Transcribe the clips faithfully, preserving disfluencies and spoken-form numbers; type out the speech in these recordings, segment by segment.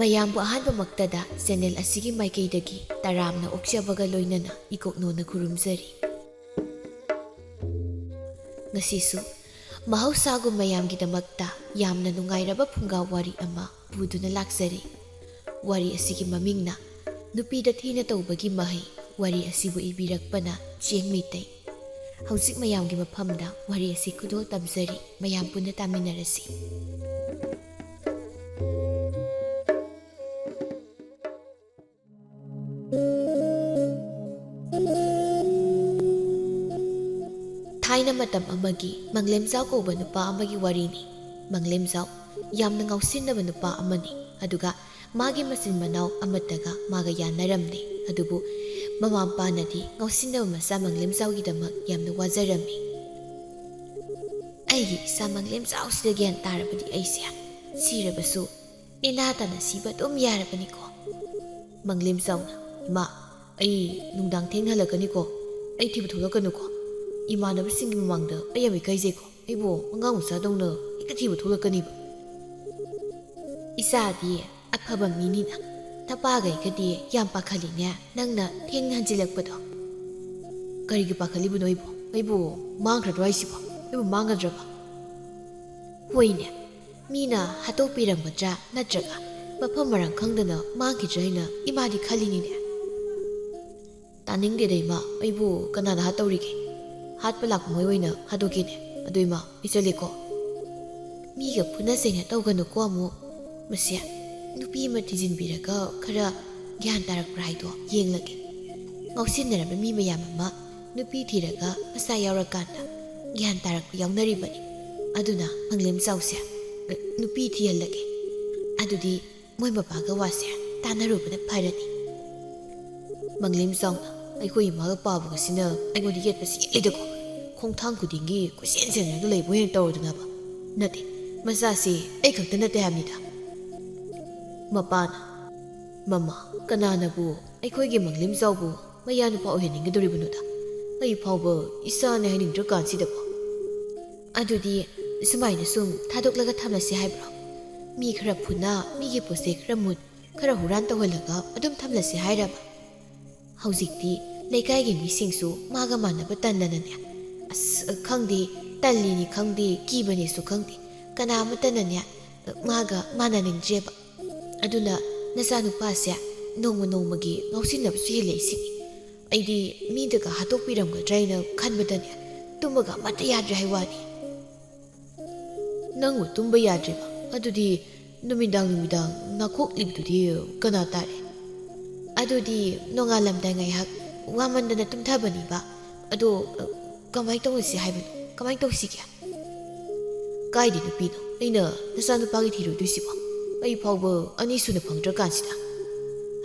ꯃꯌꯥꯝꯕꯨ ꯑꯍꯥꯟꯕꯃꯛꯇꯗ ꯆꯦꯅꯦꯜ ꯑꯁꯤꯒꯤ ꯃꯥꯏꯀꯩꯗꯒꯤ ꯇꯔꯥꯝꯅ ꯑꯣꯛꯆꯕꯒ ꯂꯣꯏꯅꯅ ꯏꯀꯣꯛꯅꯣꯅ ꯈꯨꯔꯨꯝꯖꯔꯤ꯫ ꯉꯁꯤꯁꯨ ꯃꯍꯧꯁꯥꯒꯨꯝ ꯃꯌꯥꯝꯒꯤꯗꯃꯛꯇ ꯌꯥꯝꯅ ꯅꯨꯡꯉꯥꯏꯔꯕ ꯐꯨꯡꯒꯥ ꯋꯥꯔꯤ ꯑꯃ ꯄꯨꯗꯨꯅ ꯂꯥꯛꯆꯔꯤ꯫ ꯋꯥꯔꯤ ꯑꯁꯤꯒꯤ ꯃꯃꯤꯡꯅ "ꯅꯨꯄꯤꯗ ꯊꯤꯅ ꯇꯧꯕꯒꯤ ꯃꯍꯩ"꯫ ꯋꯥꯔꯤ ꯑꯁꯤꯕꯨ ꯏꯕꯤꯔꯛꯄꯅ ꯆꯦꯡ ꯃꯩꯇꯩ꯫ ꯍꯧꯖꯤꯛ ꯃꯌꯥꯝꯒꯤ ꯃꯐꯝꯗ ꯋꯥꯔꯤ ꯑꯁꯤ ꯈꯨꯗꯣꯜ ꯇꯝꯖꯔꯤ, ꯃꯌꯥꯝ ꯄꯨꯟꯅ ꯇꯥꯃꯤꯟꯅꯔꯁꯤ꯫ ꯊꯥꯏꯅ ꯃꯇꯝ ꯑꯃꯒꯤ ꯃꯪꯂꯦꯝꯖꯥꯎ ꯀꯧꯕ ꯅꯨꯄꯥ ꯑꯃꯒꯤ ꯋꯥꯔꯤꯅꯤ꯫ ꯃꯪꯂꯦꯝꯖꯥꯎ ꯌꯥꯝꯅ ꯉꯥꯎꯁꯤꯟꯅꯕ ꯅꯨꯄꯥ ꯑꯃꯅꯤ꯫ ꯑꯗꯨꯒ ꯃꯥꯒꯤ ꯃꯆꯤꯟ ꯃꯅꯥꯎ ꯑꯃꯠꯇꯒ ꯃꯥꯒ ꯌꯥꯅꯔꯝꯗꯦ꯫ ꯑꯗꯨꯕꯨ ꯃꯃꯥ ꯃꯄꯥꯅꯗꯤ ꯉꯥꯎꯁꯤꯟꯅꯕ ꯃꯆꯥ ꯃꯪꯂꯦꯝꯖꯥꯎꯒꯤꯗꯃꯛ ꯌꯥꯝꯅ ꯋꯥꯖꯔꯝꯃꯤ꯫ "ꯑꯩꯒꯤ ꯏꯆꯥ ꯃꯪꯂꯦꯝꯖꯥꯎꯁꯤꯗ ꯒ꯭ꯌꯥꯟ ꯇꯥꯔꯕꯗꯤ ꯑꯩꯁꯦ ꯁꯤꯔꯕꯁꯨ ꯅꯦꯅꯥ ꯇꯥꯅ ꯁꯤꯕ ꯑꯗꯨꯝ ꯌꯥꯔꯕꯅꯤꯀꯣ?" ꯃꯪꯂꯦꯝꯖꯥꯎꯅ, "ꯏꯃꯥ, ꯑꯩ ꯅꯨꯡꯗꯥꯡ ꯊꯦꯡꯅ ꯍꯜꯂꯛꯀꯅꯤꯀꯣ꯫ ꯑꯩ ꯊꯤꯕ ꯊꯣꯛꯂꯛꯀꯅꯨꯀꯣ꯫ ꯏꯃꯥꯟꯅꯕꯁꯤꯡꯒꯤ ꯃꯃꯥꯡꯗ ꯑꯩ ꯌꯥꯝ ꯏꯀꯥꯏꯖꯩꯀꯣ꯫ ꯑꯩꯕꯨ ꯑꯉꯥꯡ ꯃꯆꯥꯗꯧꯅ ꯍꯦꯛꯇ ꯊꯤꯕ ꯊꯣꯛꯂꯛꯀꯅꯤꯕ꯫" "ꯏꯆꯥꯗꯤ ꯑꯐꯕ ꯃꯤꯅꯤꯅ ꯅꯄꯥꯒꯩꯒꯗꯤ ꯌꯥꯝ ꯄꯥꯈꯠꯂꯤꯅꯦ, ꯅꯪꯅ ꯊꯦꯡꯅ ꯍꯟꯖꯤꯜꯂꯛꯄꯗꯣ꯫" "ꯀꯔꯤꯒꯤ ꯄꯥꯈꯠꯂꯤꯕꯅꯣ ꯑꯩꯕꯨ? ꯑꯩꯕꯨ ꯃꯥꯡꯈ꯭ꯔꯗ꯭ꯔꯣ ꯍꯥꯏꯁꯤꯕꯣ? ꯑꯩꯕꯨ ꯃꯥꯡꯒꯗ꯭ꯔꯕ?" "ꯍꯣꯏꯅꯦ, ꯃꯤꯅ ꯍꯥꯠꯇꯣꯛꯄꯤꯔꯝꯒꯗ꯭ꯔꯥ ꯅꯠꯇ꯭ꯔꯒ ꯃꯐꯝ ꯃꯔꯥꯡ ꯈꯪꯗꯅ ꯃꯥꯡꯈꯤꯗ꯭ꯔꯥ ꯍꯥꯏꯅ ꯏꯃꯥꯗꯤ ꯈꯜꯂꯤꯅꯤꯅꯦ꯫" "ꯇꯥꯅꯤꯡꯗꯦꯗ ꯏꯃꯥ, ꯑꯩꯕꯨ ꯀꯅꯥꯅ ꯍꯥꯠꯇꯧꯔꯤꯒꯦ? ꯍꯥꯠꯄ ꯂꯥꯛꯄ ꯃꯣꯏ ꯑꯣꯏꯅ ꯍꯥꯠꯇꯣꯛꯀꯦꯅꯦ꯫ ꯑꯗꯨ ꯏꯃꯥ, ꯑꯩ ꯆꯠꯂꯦꯀꯣ꯫" "ꯃꯤꯒ ꯐꯨꯅ ꯆꯩꯅ ꯇꯧꯒꯅꯨꯀꯣ ꯑꯃꯨꯛ꯫ ꯃꯁꯦ, ꯅꯨꯄꯤ ꯑꯃ ꯊꯤꯖꯤꯟꯕꯤꯔꯒ ꯈꯔ ꯒ꯭ꯌꯥꯟ ꯇꯥꯔꯛꯄ꯭ꯔꯥ ꯍꯥꯏꯗꯣ ꯌꯦꯡꯂꯒꯦ꯫ ꯉꯥꯎꯁꯤꯟꯅꯔꯕ ꯃꯤ ꯃꯌꯥꯝ ꯑꯃ ꯅꯨꯄꯤ ꯊꯤꯔꯒ ꯃꯆꯥ ꯌꯥꯎꯔꯀꯥꯟꯗ ꯒ꯭ꯌꯥꯟ ꯇꯥꯔꯛꯄ ꯌꯥꯎꯅꯔꯤꯕꯅꯤ꯫ ꯑꯗꯨꯅ ꯃꯪꯂꯦꯝꯖꯥꯎꯁꯦ ꯅꯨꯄꯤ ꯊꯤꯍꯜꯂꯒꯦ꯫ ꯑꯗꯨꯗꯤ ꯃꯣꯏ ꯃꯄꯥꯒ ꯋꯥꯁꯦ ꯇꯥꯟꯅꯔꯨꯕꯅ ꯐꯔꯅꯤ꯫" ꯃꯪꯂꯦꯝꯖꯥꯎꯅ, "ꯑꯩꯈꯣꯏ ꯏꯃꯥꯒ ꯄꯥꯕꯒꯁꯤꯅ ꯑꯩꯉꯣꯟꯗ ꯌꯦꯠꯄꯁꯤ ꯌꯦꯠꯂꯤꯗꯀꯣ꯫ ꯈꯣꯡꯊꯥꯡ ꯈꯨꯗꯤꯡꯒꯤ ꯀꯣꯏꯆꯦꯟ ꯆꯦꯟꯅꯔꯒ ꯂꯩꯕ ꯑꯣꯏꯅ ꯇꯧꯔꯗꯅꯕ꯫ ꯅꯠꯇꯦ, ꯃꯆꯥꯁꯤ ꯑꯩ ꯈꯛꯇ ꯅꯠꯇꯦ ꯍꯥꯏꯕꯅꯤꯗ꯫" ꯃꯄꯥꯅ, "ꯃꯃꯥ, ꯀꯅꯥꯅꯕꯨ ꯑꯩꯈꯣꯏꯒꯤ ꯃꯪꯂꯦꯝꯖꯥꯎꯕꯨ ꯃꯌꯥ ꯅꯨꯄꯥ ꯑꯣꯏꯍꯟꯅꯤꯡꯒꯗꯧꯔꯤꯕꯅꯣꯗ? ꯑꯩ ꯐꯥꯎꯕ ꯏꯆꯥꯅꯦ ꯍꯥꯏꯅꯤꯡꯗ꯭ꯔꯀꯥꯟꯁꯤꯗꯕꯣ꯫" "ꯑꯗꯨꯗꯤ ꯁꯨꯃꯥꯏꯅ ꯁꯨꯝ ꯊꯥꯗꯣꯛꯂꯒ ꯊꯝꯂꯁꯤ ꯍꯥꯏꯕ꯭ꯔꯣ? ꯃꯤ ꯈꯔ ꯐꯨꯅ, ꯃꯤꯒꯤ ꯄꯣꯠꯁꯦ ꯈꯔ ꯃꯨꯠ, ꯈꯔ ꯍꯨꯔꯥꯟ ꯇꯧꯍꯜꯂꯒ ꯑꯗꯨꯝ ꯊꯝꯂꯁꯦ ꯍꯥꯏꯔꯕ? ꯍꯧꯖꯤꯛꯇꯤ ꯂꯩꯀꯥꯏꯒꯤ ꯃꯤꯁꯤꯡꯁꯨ ꯃꯥꯒ ꯃꯥꯟꯅꯕ ꯇꯟꯗꯅꯅꯦ, ꯑꯁ, ꯈꯪꯗꯦ, ꯇꯜꯂꯤꯅꯤ ꯈꯪꯗꯦ, ꯀꯤꯕꯅꯤꯁꯨ ꯈꯪꯗꯦ, ꯀꯅꯥ ꯑꯃꯠꯇꯅꯅꯦ ꯃꯥꯒ ꯃꯥꯟꯅꯅꯤꯡꯗ꯭ꯔꯦꯕ꯫ ꯑꯗꯨꯅ ꯅꯆꯥꯅꯨꯄꯥꯁꯦ ꯅꯣꯡꯃ ꯅꯣꯡꯃꯒꯤ ꯉꯥꯎꯁꯤꯟꯅꯕꯁꯨ ꯍꯦꯜꯂꯛꯏꯁꯤꯅꯤ꯫ ꯑꯩꯗꯤ ꯃꯤꯗꯒ ꯍꯥꯠꯇꯣꯛꯄꯤꯔꯝꯒꯗ꯭ꯔꯥ ꯍꯥꯏꯅ ꯈꯟꯕꯗꯅꯦ ꯇꯨꯝꯕꯒ ꯑꯃꯠꯇ ꯌꯥꯗ꯭ꯔꯦ ꯍꯥꯏ ꯋꯥꯅꯤ꯫ ꯅꯪꯕꯨ ꯇꯨꯝꯕ ꯌꯥꯗ꯭ꯔꯤꯕ? ꯑꯗꯨꯗꯤ ꯅꯨꯃꯤꯗꯥꯡ ꯅꯨꯃꯤꯗꯥꯡ ꯅꯥꯈꯣꯛꯂꯤꯕꯗꯨꯗꯤ ꯀꯅꯥ ꯇꯥꯔꯦ? ꯑꯗꯨꯗꯤ ꯅꯣꯡꯉꯥꯜꯂꯝꯗꯥꯏ ꯉꯥꯏꯍꯥꯛ ꯋꯥꯃꯟꯗꯅ ꯇꯨꯝꯊꯕꯅꯤꯕ꯫ ꯑꯗꯣ, ꯑ, ꯀꯃꯥꯏꯅ ꯇꯧꯁꯤ ꯍꯥꯏꯕꯅꯣ? ꯀꯃꯥꯏꯅ ꯇꯧꯁꯤꯒꯦ? ꯀꯥꯏꯗꯦ ꯅꯨꯄꯤꯗꯣ, ꯑꯩꯅ ꯅꯆꯥꯅꯨꯄꯥꯒꯤ ꯊꯤꯔꯨꯗꯣꯏꯁꯤꯕꯣ? ꯑꯩ ꯐꯥꯎꯕ ꯑꯅꯤ ꯁꯨꯅ ꯐꯪꯗ꯭ꯔꯀꯥꯟꯁꯤꯗ꯫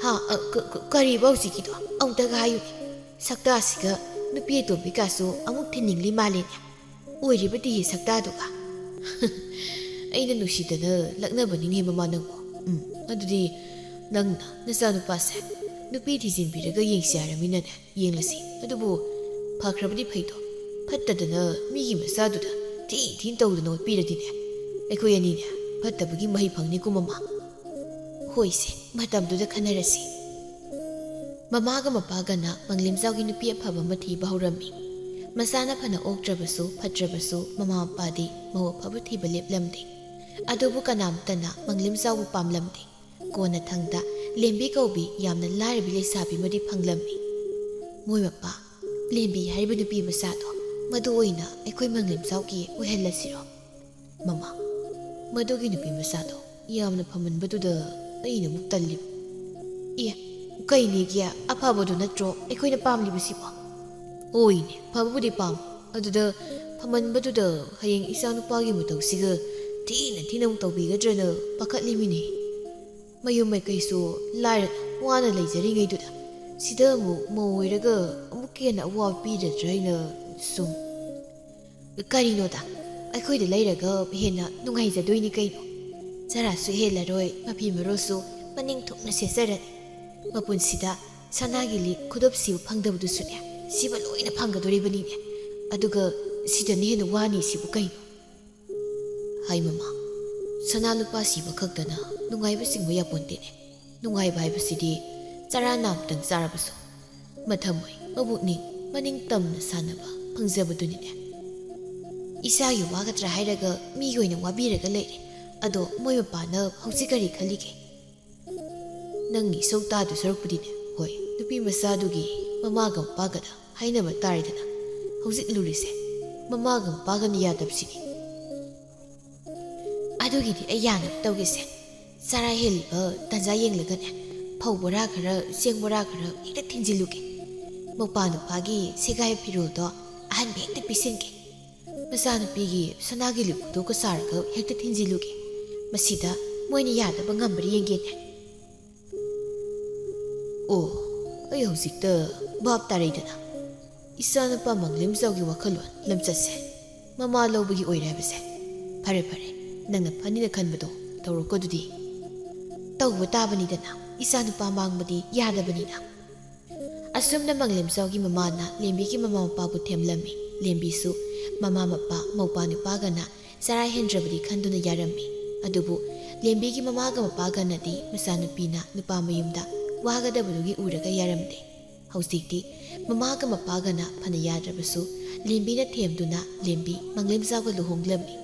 ꯍꯥ? ꯑ, ꯀ-, ꯀ-, ꯀꯔꯤꯕ ꯍꯧꯖꯤꯛꯀꯤꯗꯣ? ꯑꯃꯨꯛꯇꯒ ꯍꯥꯏꯌꯨꯅꯦ꯫ ꯁꯛꯇꯥꯁꯤꯒ ꯅꯨꯄꯤ ꯑꯇꯣꯝꯕꯤꯀꯥꯁꯨ ꯑꯃꯨꯛ ꯊꯤꯟꯅꯤꯡꯂꯤ ꯃꯥꯜꯂꯦꯅꯦ꯫ ꯑꯣꯏꯔꯤꯕꯗꯤ ꯁꯛꯇꯥꯗꯨꯒ꯫ ꯑꯩꯅ ꯅꯨꯡꯁꯤꯗꯅ ꯂꯛꯅꯕꯅꯤꯅꯦ ꯃꯃꯥ ꯅꯪꯕꯨ꯫ ꯎꯝ, ꯑꯗꯨꯗꯤ ꯅꯪꯅ ꯅꯆꯥꯅꯨꯄꯥꯁꯦ ꯅꯨꯄꯤ ꯊꯤꯖꯤꯟꯕꯤꯔꯒ ꯌꯦꯡꯁꯤ ꯍꯥꯏꯔꯃꯤꯅꯅꯦ, ꯌꯦꯡꯂꯁꯤ꯫ ꯑꯗꯨꯕꯨ ꯐꯈ꯭ꯔꯕꯗꯤ ꯐꯩꯗꯣ, ꯐꯠꯇꯗꯅ ꯃꯤꯒꯤ ꯃꯆꯥꯗꯨꯗ ꯊꯤ ꯊꯤꯅ ꯇꯧꯗꯅ ꯑꯣꯠꯄꯤꯔꯗꯤꯅꯦ, ꯑꯩꯈꯣꯏ ꯑꯅꯤꯅꯦ ꯐꯠꯇꯕꯒꯤ ꯃꯍꯩ ꯐꯪꯅꯤꯀꯣ ꯃꯃꯥ꯫ ꯍꯣꯏꯁꯦ, ꯃꯇꯝꯗꯨꯗ ꯈꯟꯅꯔꯁꯤ꯫ ꯃꯃꯥꯒ ꯃꯄꯥꯒꯅ ꯃꯪꯂꯦꯝꯖꯥꯎꯒꯤ ꯅꯨꯄꯤ ꯑꯐꯕ ꯑꯃ ꯊꯤꯕ ꯍꯧꯔꯝꯃꯤ꯫ ꯃꯆꯥꯅ ꯐꯅ ꯑꯣꯛꯇ꯭ꯔꯕꯁꯨ ꯐꯠꯇ꯭ꯔꯕꯁꯨ ꯃꯃꯥ ꯃꯄꯥꯗꯤ ꯃꯧ ꯑꯐꯕ ꯊꯤꯕ ꯂꯦꯞꯂꯝꯗꯦ꯫ ꯑꯗꯨꯕꯨ ꯀꯅꯥꯝꯇꯅ ꯃꯪꯂꯦꯝꯖꯥꯎꯕꯨ ꯄꯥꯝꯂꯝꯗꯦ꯫ ꯀꯣꯟꯅꯊꯪꯗ ꯂꯦꯝꯕꯤ ꯀꯧꯕꯤ ꯌꯥꯝꯅ ꯂꯥꯏꯔꯕꯤ ꯂꯩꯁꯥꯕꯤ ꯑꯃꯗꯤ ꯐꯪꯂꯝꯃꯤ꯫ ꯃꯣꯏ ꯃꯄꯥ, ꯂꯦꯝꯕꯤ ꯍꯥꯏꯔꯤꯕ ꯅꯨꯄꯤ ꯃꯆꯥꯗꯣ, ꯃꯗꯨ ꯑꯣꯏꯅ ꯑꯩꯈꯣꯏ ꯃꯪꯂꯦꯝꯖꯥꯎꯒꯤ ꯑꯣꯏꯍꯜꯂꯁꯤꯔꯣ? ꯃꯃꯥ, ꯃꯗꯨꯒꯤ ꯅꯨꯄꯤ ꯃꯆꯥꯗꯣ ꯌꯥꯝꯅ ꯐꯃꯟꯕꯗꯨꯗ ꯑꯩꯅ ꯑꯃꯨꯛ ꯇꯜꯂꯤꯕ꯫ ꯑꯦ, ꯀꯩꯅꯦꯒꯦ, ꯑꯐꯕꯗꯨ ꯅꯠꯇ꯭ꯔꯣ ꯑꯩꯈꯣꯏꯅ ꯄꯥꯝꯂꯤꯕꯁꯤꯕꯣ? ꯍꯣꯏꯅꯦ, ꯐꯕꯕꯨꯗꯤ ꯄꯥꯝꯃꯤ꯫ ꯑꯗꯨꯗ ꯐꯃꯟꯕꯗꯨꯗ ꯍꯌꯦꯡ ꯏꯆꯥꯅꯨꯄꯥꯒꯤ ꯃꯇꯧꯁꯤꯒ ꯊꯤꯅ ꯊꯤꯅ ꯑꯃꯨꯛ ꯇꯧꯕꯤꯒꯗ꯭ꯔꯅ ꯄꯥꯈꯠꯂꯤꯃꯤꯅꯦ꯫ ꯃꯌꯨꯝ ꯃꯀꯩꯁꯨ ꯂꯥꯏꯔꯅ ꯋꯥꯅ ꯂꯩꯖꯔꯤꯉꯩꯗꯨꯗ ꯁꯤꯗ ꯑꯃꯨꯛ ꯃꯧ ꯑꯣꯏꯔꯒ ꯑꯃꯨꯛꯀ ꯍꯦꯟꯅ ꯑꯋꯥꯕ ꯄꯤꯔꯗ꯭ꯔꯥ ꯍꯥꯏꯅ ꯁꯨꯝ꯫ ꯀꯔꯤꯅꯣꯗ, ꯑꯩꯈꯣꯏꯗ ꯂꯩꯔꯒ ꯍꯦꯟꯅ ꯅꯨꯡꯉꯥꯏꯖꯗꯣꯏꯅꯤ ꯀꯩꯅꯣ꯫ ꯆꯔꯥꯁꯨ ꯍꯦꯜꯂꯔꯣꯏ, ꯃꯐꯤ ꯃꯔꯣꯜꯁꯨ ꯃꯅꯤꯡ ꯊꯨꯡꯅ ꯁꯦꯠꯆꯔꯅꯤ꯫ ꯃꯄꯨꯟꯁꯤꯗ ꯁꯅꯥꯒꯤ ꯂꯤꯛ ꯈꯨꯗꯣꯞ ꯁꯤꯕ ꯐꯪꯗꯕꯗꯨꯁꯨꯅꯦ, ꯁꯤꯕ ꯂꯣꯏꯅ ꯐꯪꯒꯗꯣꯔꯤꯕꯅꯤꯅꯦ꯫ ꯑꯗꯨꯒ ꯁꯤꯗꯅ ꯍꯦꯟꯅ ꯋꯥꯅꯤ ꯁꯤꯕꯨ ꯀꯩꯅꯣ? ꯍꯥꯏ ꯃꯃꯥ, ꯁꯅꯥ ꯂꯨꯄꯥ ꯁꯤꯕ ꯈꯛꯇꯅ ꯅꯨꯡꯉꯥꯏꯕ ꯆꯤꯡꯕ ꯌꯥꯄꯣꯟꯇꯦꯅꯦ꯫ ꯅꯨꯡꯉꯥꯏꯕ ꯍꯥꯏꯕꯁꯤꯗꯤ ꯆꯔꯥ ꯅꯥꯝꯇꯪ ꯆꯥꯔꯕꯁꯨ ꯃꯊꯃꯣꯏ ꯃꯕꯨꯛꯅꯤꯡ ꯃꯅꯤꯡ ꯇꯝꯅ ꯁꯥꯟꯅꯕ ꯐꯪꯖꯕꯗꯨꯅꯤꯅꯦ꯫ ꯏꯁꯥꯒꯤ ꯋꯥꯒꯗ꯭ꯔꯥ ꯍꯥꯏꯔꯒ ꯃꯤꯒꯤ ꯑꯣꯏꯅ ꯋꯥꯕꯤꯔꯒ ꯂꯩꯔꯦ꯫ ꯑꯗꯣ ꯃꯣꯏ ꯃꯄꯥꯅ ꯍꯧꯖꯤꯛ ꯀꯔꯤ ꯈꯜꯂꯤꯒꯦ? ꯅꯪꯒꯤ ꯏꯁꯧ ꯇꯥꯗꯨ ꯁꯔꯨꯛꯄꯨꯗꯤꯅꯦ, ꯍꯣꯏ, ꯅꯨꯄꯤ ꯃꯆꯥꯗꯨꯒꯤ ꯃꯃꯥꯒ ꯃꯄꯥꯒꯗ ꯍꯥꯏꯅꯕ ꯇꯥꯔꯦꯗꯅ꯫ ꯍꯧꯖꯤꯛ ꯂꯨꯔꯤꯁꯦ ꯃꯃꯥꯒ ꯃꯄꯥꯒꯅ ꯌꯥꯗꯕꯁꯤꯅꯤ꯫ ꯑꯗꯨꯒꯤꯗꯤ ꯑꯩ ꯌꯥꯅꯕ ꯇꯧꯒꯦꯁꯦ꯫ ꯆꯔꯥ ꯍꯦꯜꯂꯤꯕ ꯇꯥꯟꯖꯥ ꯌꯦꯡꯂꯒꯅꯦ, ꯐꯧ ꯕꯣꯔꯥ ꯈꯔ, ꯆꯦꯡ ꯕꯣꯔꯥ ꯈꯔ ꯍꯦꯛꯇ ꯊꯤꯟꯖꯤꯜꯂꯨꯒꯦ꯫ ꯃꯧꯄꯥ ꯅꯨꯄꯥꯒꯤ ꯁꯦꯒꯥꯏ ꯐꯤꯔꯣꯜꯗꯣ ꯑꯍꯟꯕ ꯍꯦꯛꯇ ꯄꯤꯁꯤꯟꯒꯦ꯫ ꯃꯆꯥꯅꯨꯄꯤꯒꯤ ꯁꯅꯥꯒꯤ ꯂꯤꯛ ꯈꯨꯗꯣꯞꯀ ꯁꯥꯔꯒ ꯍꯦꯛꯇ ꯊꯤꯟꯖꯤꯜꯂꯨꯒꯦ꯫ ꯃꯁꯤꯗ ꯃꯣꯏꯅ ꯌꯥꯗꯕ ꯉꯝꯕ꯭ꯔꯥ ꯌꯦꯡꯒꯦꯅꯦ꯫ ꯑꯣ, ꯑꯩ ꯍꯧꯖꯤꯛꯇ ꯚꯥꯞ ꯇꯥꯔꯩꯗꯅ꯫ ꯏꯆꯥꯅꯨꯄꯥ ꯃꯪꯂꯦꯝꯖꯥꯎꯒꯤ ꯋꯥꯈꯜꯂꯣꯟ ꯂꯝꯆꯠꯁꯦ ꯃꯃꯥ ꯂꯧꯕꯒꯤ ꯑꯣꯏꯔꯦ ꯍꯥꯏꯕꯁꯦ꯫ ꯐꯔꯦ, ꯐꯔꯦ, ꯅꯪꯅ ꯐꯅꯤꯅ ꯈꯟꯕꯗꯣ ꯇꯧꯔꯣꯀꯣ ꯑꯗꯨꯗꯤ꯫ ꯇꯧꯕ ꯇꯥꯕꯅꯤꯗꯅ, ꯏꯆꯥꯅꯨꯄꯥ ꯃꯥꯡꯕꯗꯤ ꯌꯥꯗꯕꯅꯤꯅ꯫ ꯑꯁꯨꯝꯅ ꯃꯪꯂꯦꯝꯖꯥꯎꯒꯤ ꯃꯃꯥꯅ ꯂꯦꯝꯕꯤꯒꯤ ꯃꯃꯥ ꯃꯄꯥꯕꯨ ꯊꯦꯝꯂꯝꯃꯤ꯫ ꯂꯦꯝꯕꯤꯁꯨ ꯃꯃꯥ ꯃꯄꯥ, ꯃꯧꯄꯥ ꯅꯨꯄꯥꯒꯅ ꯆꯔꯥ ꯍꯦꯟꯗ꯭ꯔꯕꯗꯤ ꯈꯟꯗꯨꯅ ꯌꯥꯔꯝꯃꯤ꯫ ꯑꯗꯨꯕꯨ ꯂꯦꯝꯕꯤꯒꯤ ꯃꯃꯥꯒ ꯃꯄꯥꯒꯅꯗꯤ ꯃꯆꯥꯅꯨꯄꯤꯅ ꯅꯨꯄꯥ ꯃꯌꯨꯝꯗ ꯋꯥꯒꯗꯕꯗꯨꯒꯤ ꯎꯔꯒ ꯌꯥꯔꯝꯗꯦ꯫ ꯍꯧꯖꯤꯛꯇꯤ ꯃꯃꯥꯒ ꯃꯄꯥꯒꯅ ꯐꯅ ꯌꯥꯗ꯭ꯔꯕꯁꯨ ꯂꯦꯝꯕꯤꯅ ꯊꯦꯝꯗꯨꯅ ꯂꯦꯝꯕꯤ ꯃꯪꯂꯦꯝꯖꯥꯎꯒ ꯂꯨꯍꯣꯡꯂꯝꯃꯤ꯫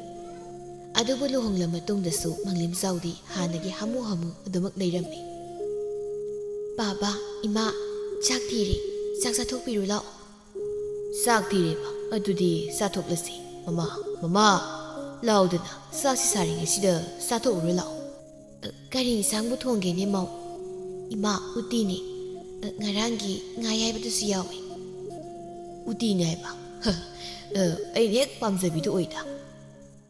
ꯑꯗꯨꯕꯨ ꯂꯨꯍꯣꯡꯂ ꯃꯇꯨꯡꯗꯁꯨ ꯃꯪꯂꯦꯝꯖꯥꯎꯗꯤ ꯍꯥꯟꯅꯒꯤ ꯍꯥꯃꯨ ꯍꯥꯃꯨ ꯑꯗꯨꯃꯛ ꯂꯩꯔꯝꯃꯤ꯫ "ꯕꯥꯕꯥ, ꯏꯃꯥ, ꯆꯥꯛ ꯊꯤꯔꯦ, ꯆꯥꯛ ꯆꯥꯊꯣꯛꯄꯤꯔꯨ ꯂꯥꯛꯑꯣ꯫" "ꯆꯥꯛ ꯊꯤꯔꯦꯕ, ꯑꯗꯨꯗꯤ ꯆꯥꯊꯣꯛꯂꯁꯤ꯫ ꯃꯃꯥ, ꯃꯃꯥ, ꯂꯥꯎꯗꯅ, ꯆꯥꯛꯁꯤ ꯁꯥꯔꯤꯉꯩꯁꯤꯗ ꯆꯥꯊꯣꯛꯎꯔꯣ ꯂꯥꯛꯑꯣ꯫" "ꯑ, ꯀꯔꯤ ꯏꯟꯁꯥꯡꯕꯨ ꯊꯣꯡꯒꯦꯅꯦ, ꯃꯧ?" "ꯏꯃꯥ, ꯎꯇꯤꯅꯤ꯫ ꯑ, ꯉꯔꯥꯡꯒꯤ ꯉꯥ ꯑꯌꯥꯏꯕꯗꯨꯁꯨ ꯌꯥꯎꯏ꯫" "ꯎꯇꯤꯅꯤ ꯍꯥꯏꯕ? ꯑ, ꯑꯩꯅ ꯍꯦꯛ ꯄꯥꯝꯖꯕꯤꯗꯨ ꯑꯣꯏꯗ꯫"